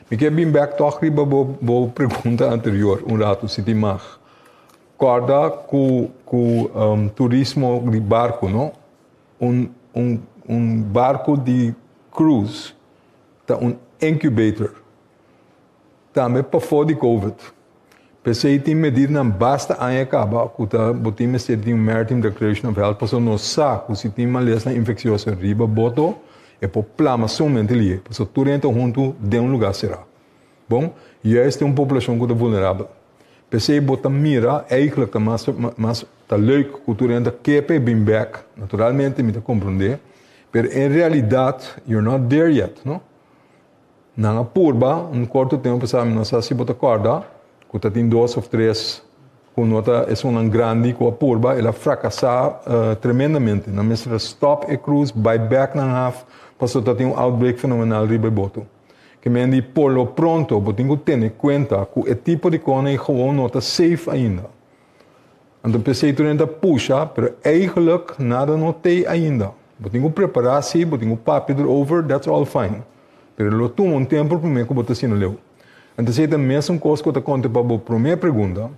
Mi ke bin bèk tòg riba bo bo pregunta anterior un ratu si tin mag. Kòrda ku ku turismo di barku no, un un un barku di cruise ta un incubator. Tambe pafó di covid. P'esei tin medidanan basta aña kaba ku ta bo tin mester tin un Maritime Declaration of Health pasobra nos sa ku si tin malesnan infeksioso riba boto e por plama sumamente lihe pasobra tur hende ta huntu den un lugá será. Bon, juist den un populashon ku ta vulnerabel. P'esei bo ta mira eigentlik ta mas mas ta leuk ku tur hende ta ke pa e bin bèk, naturalmente mi ta komprondé, pero en realidat you're not there yet, no? Nan a purba un korto tempu pasá, mi no sa si bo ta kòrda, ku ta tin dos òf tres ku no ta esunnan grandi ku a purba, el a frakasá tremendamente. Nan mester a stòp e cruise, bai bèk nan haf, pasobra ta tin un outbreak fenomenal riba e boto. Ke men di por lo pronto bo tin ku tene kuenta ku e tipo di kòne ei gewoon no ta safe ainda. Anto p'esei tur hende ta pusha, pero eigenlijk nada no t'ei ainda. Bo tin ku prepará sí, bo tin ku papia erover, that's all fine. Pero lo tuma un tempu promé ku bo ta asina leu. Anto esei ta mesun kos ku ta konta pa bo promé pregunta.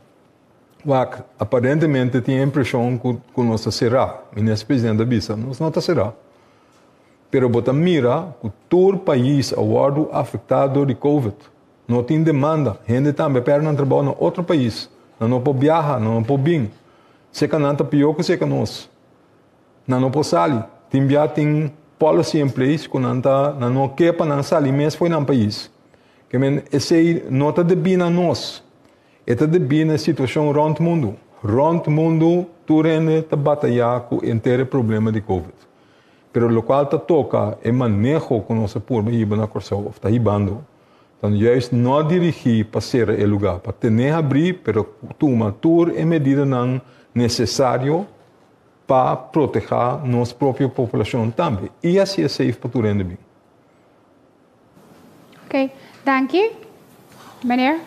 Wak, aparentemente tin e impreshon ku ku nos ta será. Minister Presidente a bisa, nos no ta será. Pero bo ta mira ku tur pais a wòrdu afektá dor di covid. No tin demanda. Hende tambe a pèrdè nan trabou na otro pais. Nan no por biaha, nan no por bin. Seka nan ta pió ku seka nos. Nan no por sali. Tin bia tin policy in place ku nan ta nan no ke pa nan sali mes fo'i nan pais. Ke men esei no ta debí na nos. E ta debí na e situashon rònt mundu. Rònt mundu tur hende ta batayá ku henter e problema di covid. Pero lokual ta toka e maneho ku nos a purba hiba na Kòrsou òf ta hibando, ta juist no dirigí pa sera e lugá, pa ten'é habrí pero tuma tur e medidanan nesesario pa protehá nos propio populashon tambe i hasi e safe pa tur hende bin. Oké, danki. Meneer?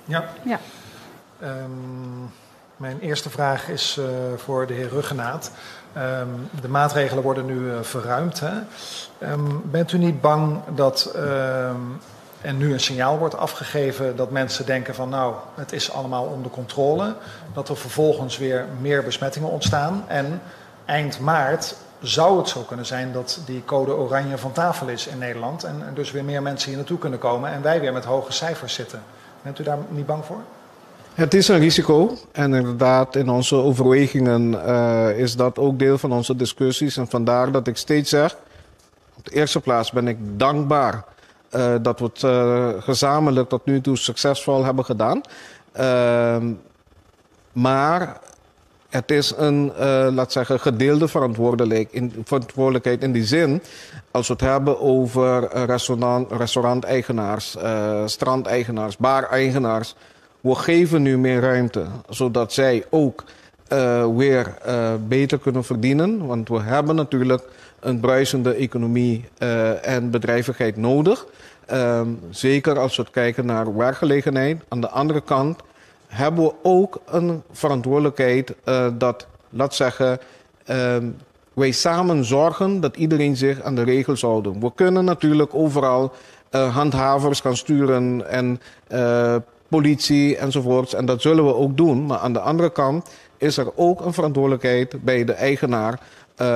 Ja. Ja. Mijn eerste vraag is voor de heer Rhuggenaath. De maatregelen worden nu verruimd. Hè? Bent u niet bang dat er nu een signaal wordt afgegeven dat mensen denken van nou, het is allemaal onder controle. Dat er vervolgens weer meer besmettingen ontstaan. En eind maart zou het zo kunnen zijn dat die code oranje van tafel is in Nederland. En dus weer meer mensen hier naartoe kunnen komen en wij weer met hoge cijfers zitten. Bent u daar niet bang voor? Het is een risico en inderdaad in onze overwegingen is dat ook deel van onze discussies. En vandaar dat ik steeds zeg, op de eerste plaats ben ik dankbaar dat we het gezamenlijk tot nu toe succesvol hebben gedaan. Maar het is een, laat zeggen, gedeelde verantwoordelijkheid in, verantwoordelijkheid in die zin. Als we het hebben over restauranteigenaars, strandeigenaars, bareigenaars. We geven nu meer ruimte, zodat zij ook weer beter kunnen verdienen. Want we hebben natuurlijk een bruisende economie en bedrijvigheid nodig. Zeker als we het kijken naar werkgelegenheid. Aan de andere kant hebben we ook een verantwoordelijkheid dat, laat zeggen, wij samen zorgen dat iedereen zich aan de regels houdt. We kunnen natuurlijk overal handhavers gaan sturen en politie enzovoorts. En dat zullen we ook doen. Maar aan de andere kant is er ook een verantwoordelijkheid bij de eigenaar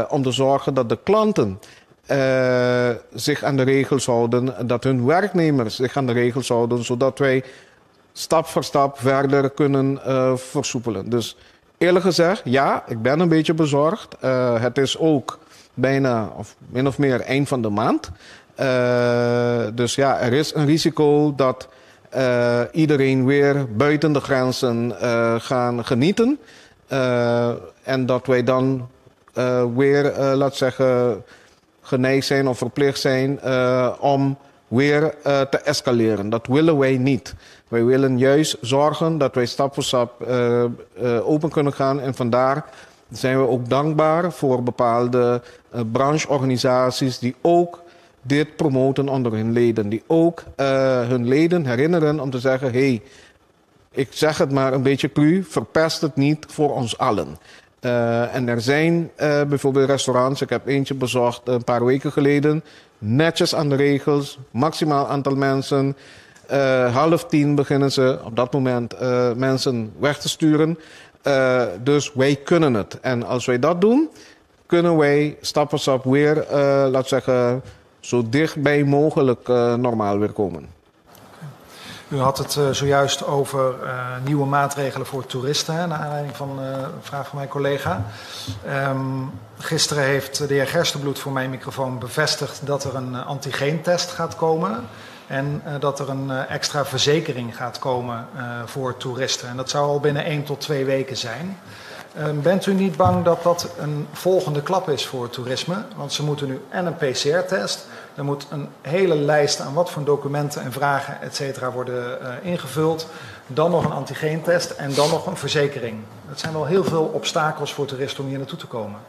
om te zorgen dat de klanten zich aan de regels houden, dat hun werknemers zich aan de regels houden, zodat wij stap voor stap verder kunnen versoepelen. Dus eerlijk gezegd, ja, ik ben een beetje bezorgd. Het is ook bijna, of min of meer, eind van de maand. Dus ja, er is een risico dat iedereen weer buiten de grenzen gaan genieten. En dat wij dan weer, laat zeggen, geneigd zijn of verplicht zijn om weer te escaleren. Dat willen wij niet. Wij willen juist zorgen dat wij stap voor stap open kunnen gaan. En vandaar zijn we ook dankbaar voor bepaalde brancheorganisaties die ook dit promoten onder hun leden. Die ook hun leden herinneren om te zeggen: hey, ik zeg het maar een beetje cru, verpest het niet voor ons allen. En er zijn bijvoorbeeld restaurants, ik heb eentje bezocht een paar weken geleden, netjes aan de regels, maximaal aantal mensen. 9:30 beginnen ze op dat moment mensen weg te sturen. Dus wij kunnen het. En als wij dat doen, kunnen wij stap voor stap weer, laat zeggen, zo dichtbij mogelijk normaal weer komen. U had het zojuist over nieuwe maatregelen voor toeristen, hè, naar aanleiding van een vraag van mijn collega. Gisteren heeft de heer Gerstenbluth voor mijn microfoon bevestigd dat er een antigeentest gaat komen. En dat er een extra verzekering gaat komen voor toeristen. En dat zou al binnen 1 tot 2 weken zijn. Bent u niet bang dat dat een volgende klap is voor toerisme? Want ze moeten nu en een PCR-test. Er moet een hele lijst aan wat voor documenten en vragen, et cetera, worden ingevuld. Dan nog een antigeentest en dan nog een verzekering. Dat zijn wel heel veel obstakels voor toeristen om hier naartoe te komen.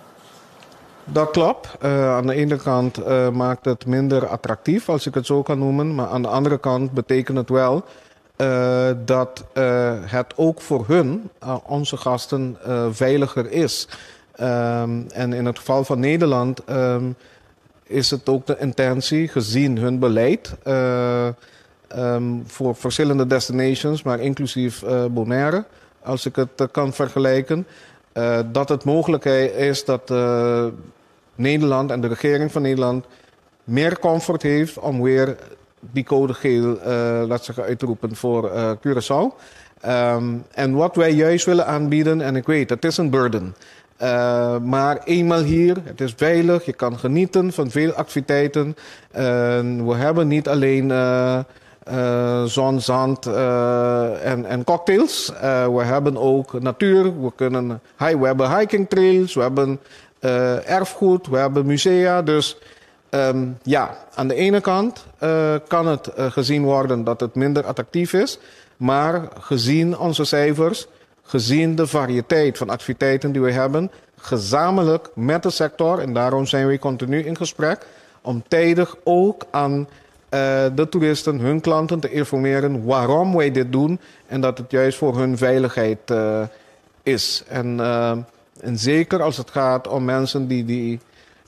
Dat klopt. Aan de ene kant maakt het minder attractief, als ik het zo kan noemen. Maar aan de andere kant betekent het wel dat het ook voor hun, onze gasten, veiliger is. En in het geval van Nederland is het ook de intentie, gezien hun beleid voor verschillende destinations, maar inclusief Bonaire, als ik het kan vergelijken, dat het mogelijk is dat Nederland en de regering van Nederland meer comfort heeft om weer die code geel, laat zeggen, uitroepen voor Curaçao. En wat wij juist willen aanbieden, en ik weet, het is een burden. Maar eenmaal hier, het is veilig, je kan genieten van veel activiteiten. We hebben niet alleen zon, zand en cocktails. We hebben ook natuur, we hebben hiking trails, we hebben erfgoed, we hebben musea. Dus ja, aan de ene kant kan het gezien worden dat het minder attractief is. Maar gezien onze cijfers, gezien de variëteit van activiteiten die we hebben, gezamenlijk met de sector, en daarom zijn we continu in gesprek, om tijdig ook aan de toeristen, hun klanten te informeren waarom wij dit doen en dat het juist voor hun veiligheid is. En zeker als het gaat om mensen die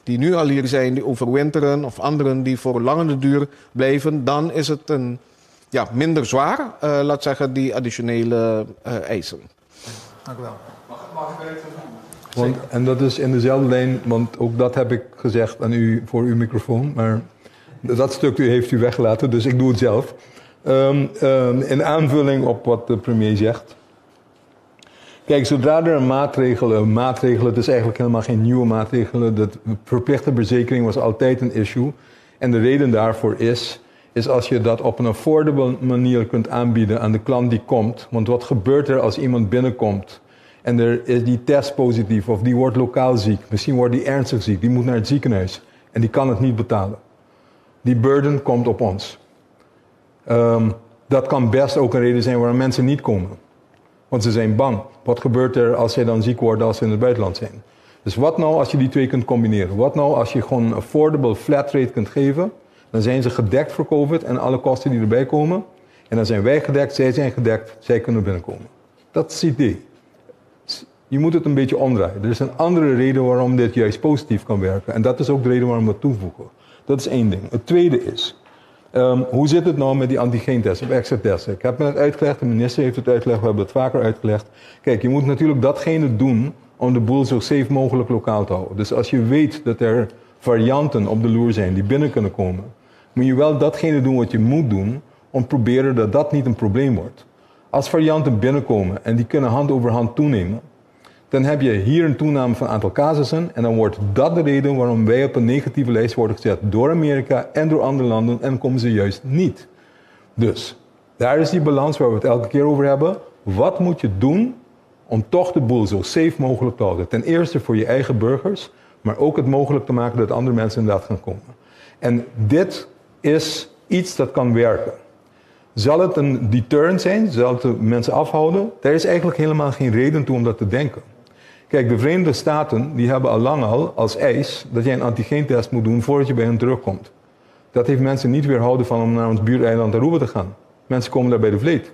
nu al hier zijn, die overwinteren, of anderen die voor langere duur blijven, dan is het een, ja, minder zwaar, laat zeggen, die additionele eisen. Dank u wel. Mag ik er even Want, en dat is in dezelfde lijn, want ook dat heb ik gezegd aan u voor uw microfoon, maar dat stuk heeft u weggelaten, dus ik doe het zelf. In aanvulling op wat de premier zegt. Kijk, zodra er een maatregel, het is eigenlijk helemaal geen nieuwe maatregelen, dat verplichte verzekering was altijd een issue. En de reden daarvoor is als je dat op een affordable manier kunt aanbieden aan de klant die komt. Want wat gebeurt er als iemand binnenkomt en er is die test positief of die wordt lokaal ziek, misschien wordt die ernstig ziek, die moet naar het ziekenhuis en die kan het niet betalen. Die burden komt op ons. Dat kan best ook een reden zijn waarom mensen niet komen. Want ze zijn bang. Wat gebeurt er als zij dan ziek worden als ze in het buitenland zijn? Dus wat nou als je die twee kunt combineren? Wat nou als je gewoon een affordable flat rate kunt geven? Dan zijn ze gedekt voor COVID en alle kosten die erbij komen. En dan zijn wij gedekt, zij zijn gedekt, zij kunnen binnenkomen. Dat is het idee. Je moet het een beetje omdraaien. Er is een andere reden waarom dit juist positief kan werken. En dat is ook de reden waarom we het toevoegen. Dat is één ding. Het tweede is, hoe zit het nou met die antigeentest of extra testen? Ik heb het net uitgelegd, de minister heeft het uitgelegd, we hebben het vaker uitgelegd. Kijk, je moet natuurlijk datgene doen om de boel zo safe mogelijk lokaal te houden. Dus als je weet dat er varianten op de loer zijn die binnen kunnen komen, moet je wel datgene doen wat je moet doen om proberen dat dat niet een probleem wordt. Als varianten binnenkomen en die kunnen hand over hand toenemen, dan heb je hier een toename van aantal casussen en dan wordt dat de reden waarom wij op een negatieve lijst worden gezet door Amerika en door andere landen en komen ze juist niet. Dus daar is die balans waar we het elke keer over hebben. Wat moet je doen om toch de boel zo safe mogelijk te houden? Ten eerste voor je eigen burgers, maar ook het mogelijk te maken dat andere mensen inderdaad gaan komen. En dit is iets dat kan werken. Zal het een deterrent zijn? Zal het de mensen afhouden? Daar is eigenlijk helemaal geen reden toe om dat te denken. Kijk, de Verenigde Staten die hebben al lang al als eis dat jij een antigeentest moet doen voordat je bij hen terugkomt. Dat heeft mensen niet weerhouden van om naar ons buureiland Aruba te gaan. Mensen komen daar bij de vleet.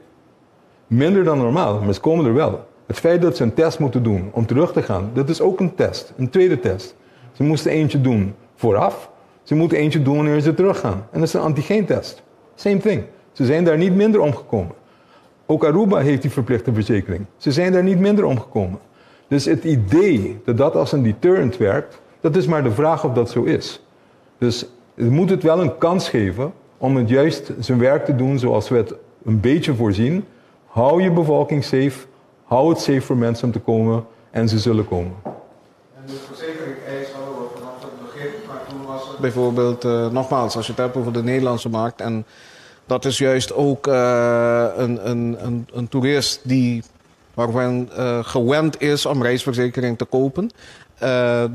Minder dan normaal, maar ze komen er wel. Het feit dat ze een test moeten doen om terug te gaan, dat is ook een test, een tweede test. Ze moesten eentje doen vooraf, ze moeten eentje doen wanneer ze teruggaan. En dat is een antigeentest. Same thing. Ze zijn daar niet minder omgekomen. Ook Aruba heeft die verplichte verzekering. Ze zijn daar niet minder omgekomen. Dus het idee dat dat als een deterrent werkt, dat is maar de vraag of dat zo is. Dus het moet het wel een kans geven om het juist zijn werk te doen zoals we het een beetje voorzien. Hou je bevolking safe, hou het safe voor mensen om te komen en ze zullen komen. En de verzekering eis hadden we vanaf het begin, maar toen was het bijvoorbeeld, nogmaals, als je het hebt over de Nederlandse markt, en dat is juist ook een toerist die waarvan gewend is om reisverzekering te kopen.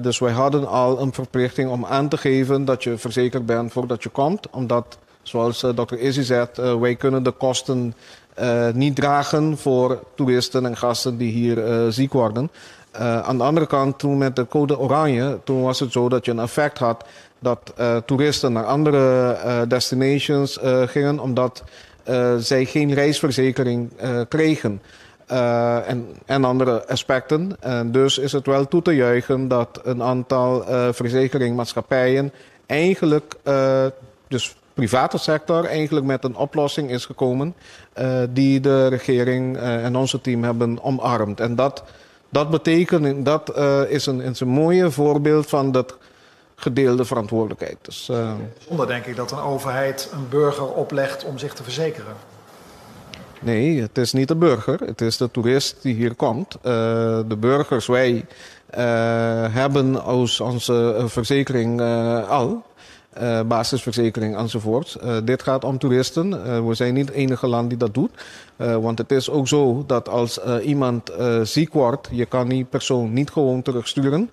Dus wij hadden al een verplichting om aan te geven dat je verzekerd bent voordat je komt. Omdat, zoals dokter Izzy zegt, wij kunnen de kosten niet dragen voor toeristen en gasten die hier ziek worden. Aan de andere kant, toen met de code oranje, toen was het zo dat je een effect had dat toeristen naar andere destinations gingen, omdat zij geen reisverzekering kregen. En andere aspecten. En dus is het wel toe te juichen dat een aantal verzekeringmaatschappijen eigenlijk, dus private sector, eigenlijk met een oplossing is gekomen die de regering en onze team hebben omarmd. En dat betekent, dat is een mooie voorbeeld van dat gedeelde verantwoordelijkheid. Dus, Zonder denk ik dat een overheid een burger oplegt om zich te verzekeren. Nee, het is niet de burger, het is de toerist die hier komt. De burgers, wij hebben onze verzekering al, basisverzekering enzovoort. Dit gaat om toeristen. We zijn niet het enige land die dat doet. Want het is ook zo dat als iemand ziek wordt, je kan die persoon niet gewoon terugsturen.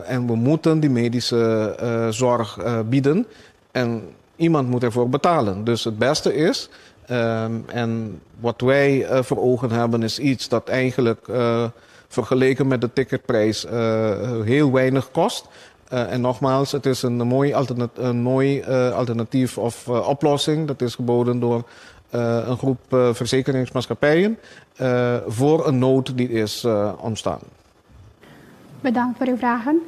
En we moeten die medische zorg bieden. En iemand moet ervoor betalen. Dus het beste is... En wat wij voor ogen hebben is iets dat eigenlijk vergeleken met de ticketprijs heel weinig kost. En nogmaals, het is een mooi alternatief of oplossing. Dat is geboden door een groep verzekeringsmaatschappijen voor een nood die is ontstaan. Bedankt voor uw vragen.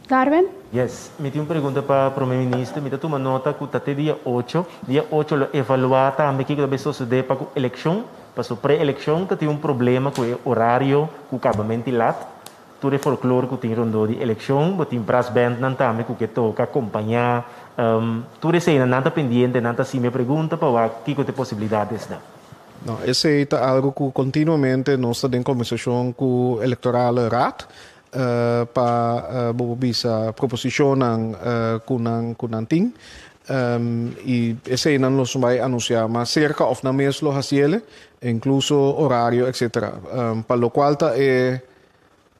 Darwin? Yes, mi tin un pregunta pa Prome Minister. Mi ta tuma nota ku ta te dia ocho. Dia ocho lo evaluá tambe kiko ta bay sosodé pa ku elekshon. Paso pre-elekshon ta tin un problema ku e orario ku kabamenti lat. Tur e folklor ku tin rondó di elekshon, bo tin brassbandnan tambe ku ke toka, kompañá. Tur eseinan nan ta pendiente, nan ta hasi mi e pregunta pa wak kiko ta e posibilidat esnan. No, esei ta algo ku kontinuamente nos ta den kombersashon ku Elektorale Raad. Pa bo por bisa proposishonnan ku nan ku nan tin i eseinan los bai anunsiá mas serka òf nan mes lo hasiele, inkluso orario etsetera. Pa lokual ta e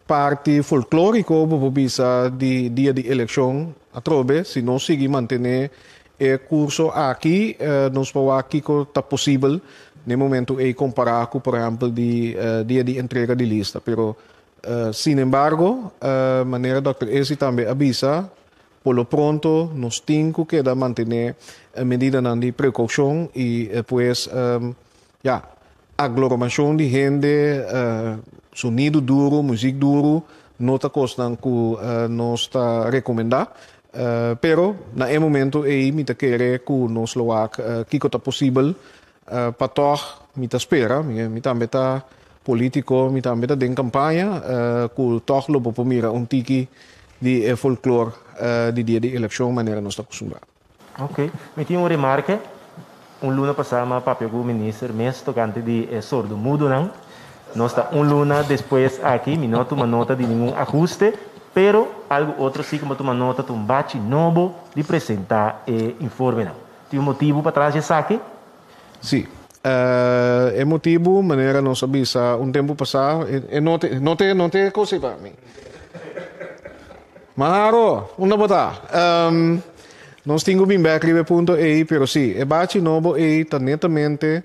parti folklóriko bo por bisa di dia di elekshon atrobe si nos sigui mantené e kurso aki nos por wak kiko ta posibel na e momentu ei kompará ku por ehèmpel di dia di entrega di lista. Pero Sin embargo, manera Dòkter Ezi tambe a bisa, por lo pronto nos tin ku keda mantené medidanan di prekoushon i pues ya, agloromashon di hende, sonido duru, muzik duru, no ta kosnan ku nos ta rekomendá. Pero na e momento ei mi ta kere ku nos lo wak kiko ta posibel Pa tòg mi ta spera, mi tambe ta polítiko, mi tambe ta den kampaña, ku tòg lo bo por mira un tiki di e folklor di dia di elekshon manera nos ta kustumbrá. Ok. Mi tin un remarke. Un luna pasá mi a papia ku minister mes tokante di e sordomudonan. Nos ta un luna despues aki, mi no a tuma nota di ningun ahuste, pero algu otro si ku mi a tuma nota ta un bachi nobo di presentá e informenan. Tin un motibu patras di esaki? Sí. E motibu, manera nos a bisa un tempu pasá, e no te, no te, no te kos ei pa mi. Maharo, unda bo ta? Nos tin ku bin bèk riba e punto ei, pero sí, e bachi nobo ei ta netamente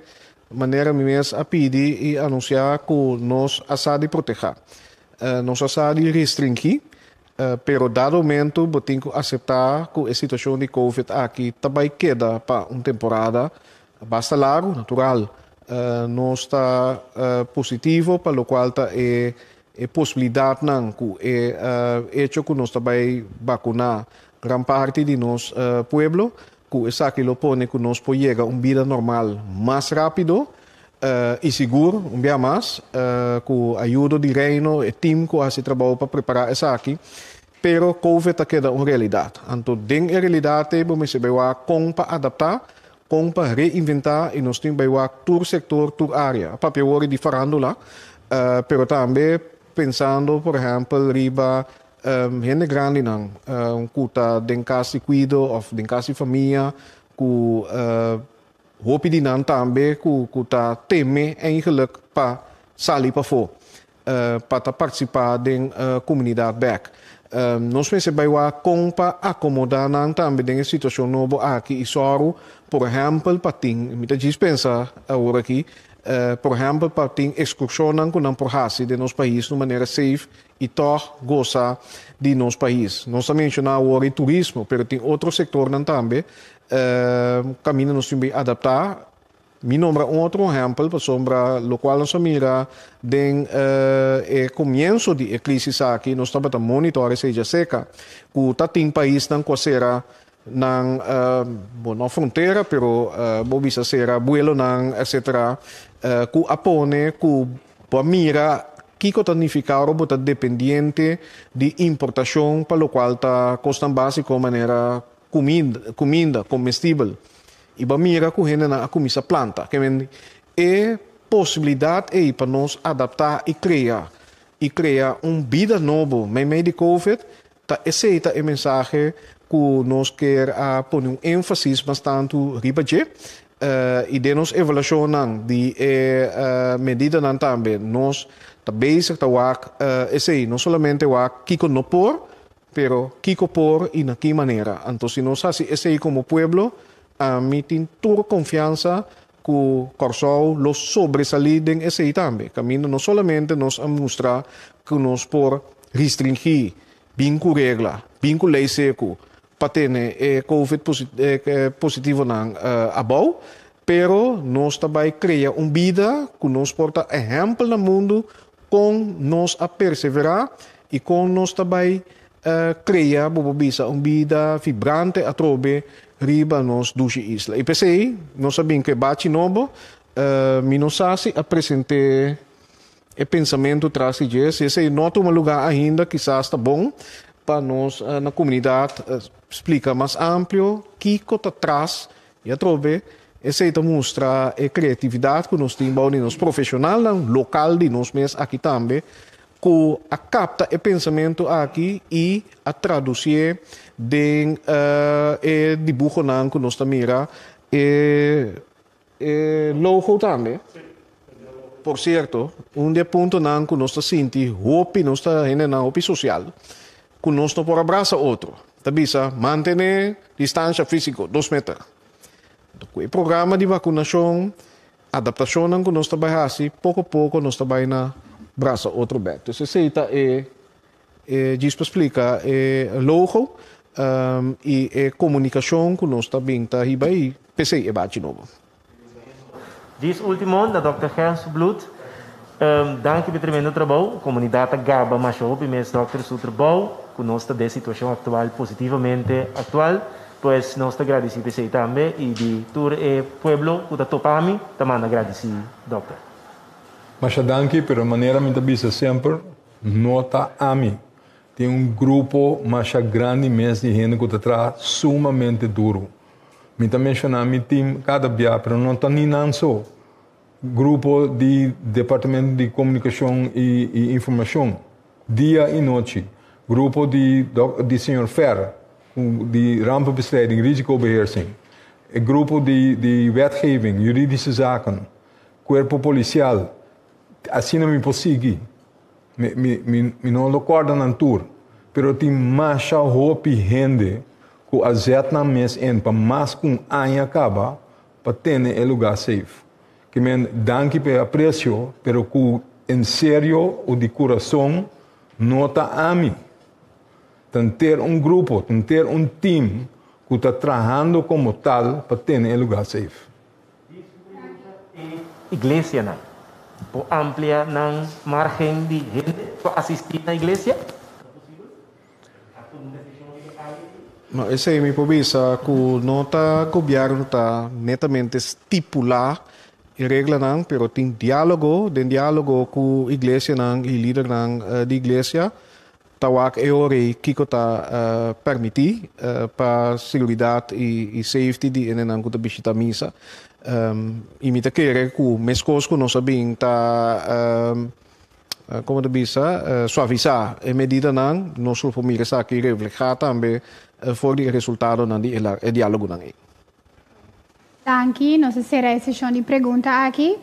manera mi mes a pidi i anunsiá ku nos a sa di protehá. Nos a sa di restringí. Pero dado momento bo tin ku aseptá ku e situashon di Covid aki ta bai keda pa un temporada basta largu, natural. Nos ta positivo pa lokual ta e e posibilidatnan ku e echo ku nos ta bai bakuná gran parti di nos pueblo, ku esaki lo pone ku nos por yega un bida normal mas rápido i sigur, un bia mas, ku ayudo di Reino, e tim ku a hasi trabou pa prepará esaki. Pero Covid ta keda un realidat. Anto den e realidat ei bo mester bai wak kon pa adaptá, kon pa reinventá i nos tin bai wak tur sektor, tur área. A papia wòrdu di farándula, pero tambe pensando por ehèmpel riba hende grandinan ku ta den kas di kuido òf den kas di famia ku hopi di nan tambe ku ku ta teme eigenlijk pa sali pafó pa ta partisipá den komunidat bèk. Nos mester bai wak kon pa akomodá nan tambe den e situashon nobo aki i sòru por ehèmpel pa tin, mi ta djis pensa awor aki, por ehèmpel pa tin ekskurshonnan ku nan por hasi den nos pais na un manera safe i tòg gosa di nos pais. Nos a menshoná awor e turismo, pero tin otro sektornan tambe kaminda nos tin bai adaptá. Mi nombra un otro ehèmpel pasobra lokual nos a mira den e komienso di e krisis aki, nos tabata monitor esei djaseka, ku ta tin paisnan ku a sera nan, bo no frontera, pero bo bisa sera buelonan etcetera, ku a pone ku bo a mira kiko ta nifiká ora bo ta dependiente di importashon pa lokual ta kosnan básiko manera kuminda, kuminda komestibel. I bo a mira ku hendenan a kuminsá planta. Ke men e posibilidat ei pa nos adaptá i krea i krea un bida nobo meimei di Covid, Ta esei ta e mensahe ku nos kier a pone un énfasis mas tantu riba dje. I den nos evaluashonnan di e medidanan tambe nos ta bezig ta wak esei, no solamente wak kiko no por, pero kiko por i na ki manera. Anto si nos hasi esei komo pueblo, ami tin tur konfiansa ku Kòrsou lo sobresalí den esei tambe. Kaminda no solamente nos a mustra ku nos por restringí, bin ku regla, bin ku lei seku pa tene e covid positivonan abou, pero nos ta bai krea un bida ku nos por ta ehèmpel na mundu kon nos a perseverá i kon nos ta bai krea, bo por bisa, un bida vibrante atrobe riba nos dushi isla. I p'esei nos a bin ku e bachi nobo. Mi no sa si a present'é e pensamentu tras di dje. Si esei no a tuma lugá ainda, kisas ta bon pa nos na komunidat splika mas amplio kiko ta tras i atrobe esei ta mustra e kreatividat ku nos tin bou di nos profeshonalnan lokal di nos mes aki tambe ku a kapta e pensamentu aki i a tradusié den e dibuhonan ku nos ta mira e e logo tambe. Por sierto, un di e puntonan ku nos ta sinti hopi, nos ta hendenan hopi sosial, ku nos no por a brasa otro. Ta bisa mantené distansha físiko, dos meter. Ku e programa di vakunashon Adaptashonnan ku nos ta bai hasi, poko poko nos ta bai na brasa otro bèk. Dus esei ta e e djis pa splika e logo i e komunikashon ku nos ta bin ta hiba i p'esei e bachi nobo. Djis ultimo na Dòkter Gernsbloed, danki pa e tremendo trabou. Komunidat ta gaba masha hopi mes dòkter su trabou ku nos ta den situashon aktual positivamente aktual. Pues nos ta gradisí p'esei tambe i di tur e pueblo ku ta topa mi ta manda gradisí dòkter. Masha danki, pero manera mi ta bisa semper, no ta ami. Tin un grupo masha grandi mes di hende ku ta traha sumamente duru. Mi ta menshoná mi tim kada bia, pero no ta ni nan so. Grupo di Departamento di Komunikashon i Informashon, dia i nochi. Grupo di di señor Fer, di Rampenbestrijding, Risicobeheersing. E grupo di di Wetgeving, Juridische Zaken, Kuerpo Polisial. Asina mi por sigui. Mi mi mi mi no lo kòrda nan tur, pero tin masha hopi hende ku a zet nan mes in pa mas ku un aña kaba pa tene e lugá safe. Ke men danki pa e apresio, pero ku en serio o di kurason no ta ami. Ta henter un grupo, ta henter un team ku ta trahando komo tal pa tene e lugá safe. E iglesianan por amplia nan margen di hende pa asistí na iglesia? Ta posibel? A tuma un desishon riba e área ei? No, esei mi por bisa ku no ta gobièrnu ta netamente stipulá e reglanan, pero tin diálogo, den diálogo ku iglesianan i lidernan di iglesia ta wak e ora ei kiko ta permití pa seguridat i safety di hendenan ku ta bishita misa. I mi ta kere ku meskos ku nos a bin ta komo ta bisa suavisá e medidanan, nos lo por mira esaki reflehá tambe for di e resultadonan di e diálogonan ei. Danki, nos a sera e seshon di pregunta aki.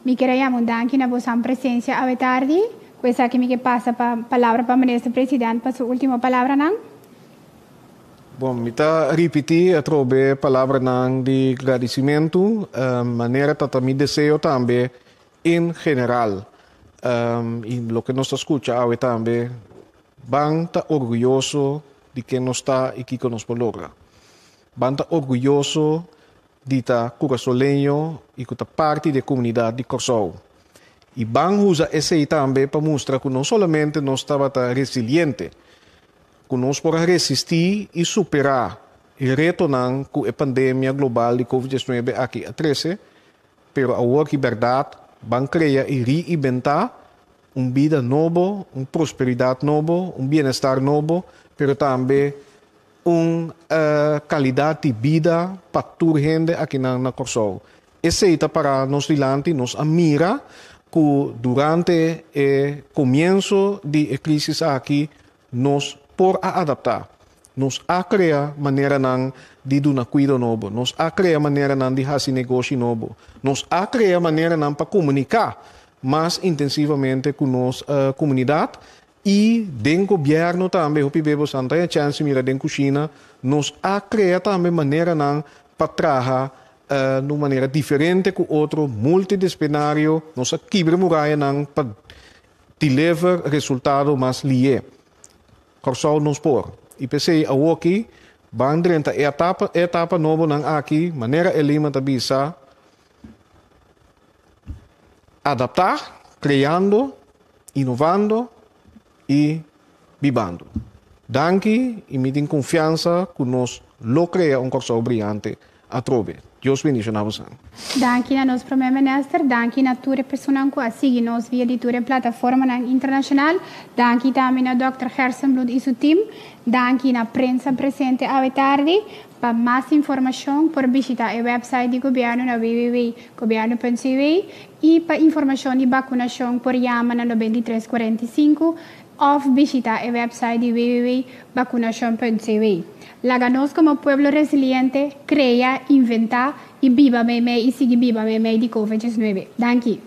Mi kier a yama un danki na bosan presensia awe tardi. Ku esaki mi ke pasa pa palabra pa Minister President pa su ultimo palabranan. Bon, mi ta ripití atrobe palabranan di gradisimentu, manera ta ta mi deseo tambe en general. I loke nos ta skucha awe tambe, ban ta orguyoso di ken nos ta i kiko nos por logra. Ban ta orguyoso di ta kurasoleño i ku ta parti di e komunidat di Kòrsou. I ban usa esei tambe pa mustra ku no solamente nos tabata resiliente, ku nos por a resistí i superá e retonan ku e pandemia global di Covid 19 aki a trese, pero awor ki bèrdat ban krea i riinbentá un bida nobo, un prosperidat nobo, un bienestar nobo, pero tambe Un kalidat di bida pa tur hende akinan na Kòrsou. Esei ta pará nos dilanti, nos a mira ku durante e komienso di e krísis aki nos por a adaptá. Nos a krea maneranan di duna kuido nobo, nos a krea maneranan di hasi negoshi nobo, nos a krea maneranan pa komuniká mas intensivamente ku nos komunidat I den gobièrnu tambe hopi bes bo san ta haña chèns di mira den kushina, nos a krea tambe maneranan pa traha na un manera diferente ku otro, multidisciplinario, nos a kibra murayanan pa deliver resultado mas lié. Kòrsou nos por. I p'esei awoki ban drenta e etapa e etapa nobonan aki, manera Elima ta bisa, adaptá, kreando, inovando i bibando. Danki i mi tin konfiansa ku nos lo krea un Kòrsou briante atrobe. Dios bendishoná bosan. Danki na nos Prome Minister, danki na tur e personan ku a sigui nos via di tur e plataformanan internashonal, danki tambe na Dòkter Gerstenbluth i su tim, danki na prensa presente awe tardi. Pa mas informashon por bishita e website di gobièrnu na www.gobièrnu.cw i pa informashon di bakunashon por yama na 93 45 òf bishita e website di www.bakunashon.cw. Laga nos komo pueblo resiliente krea, inventá i biba meimei i sigui biba meimei di Covid 19. Danki!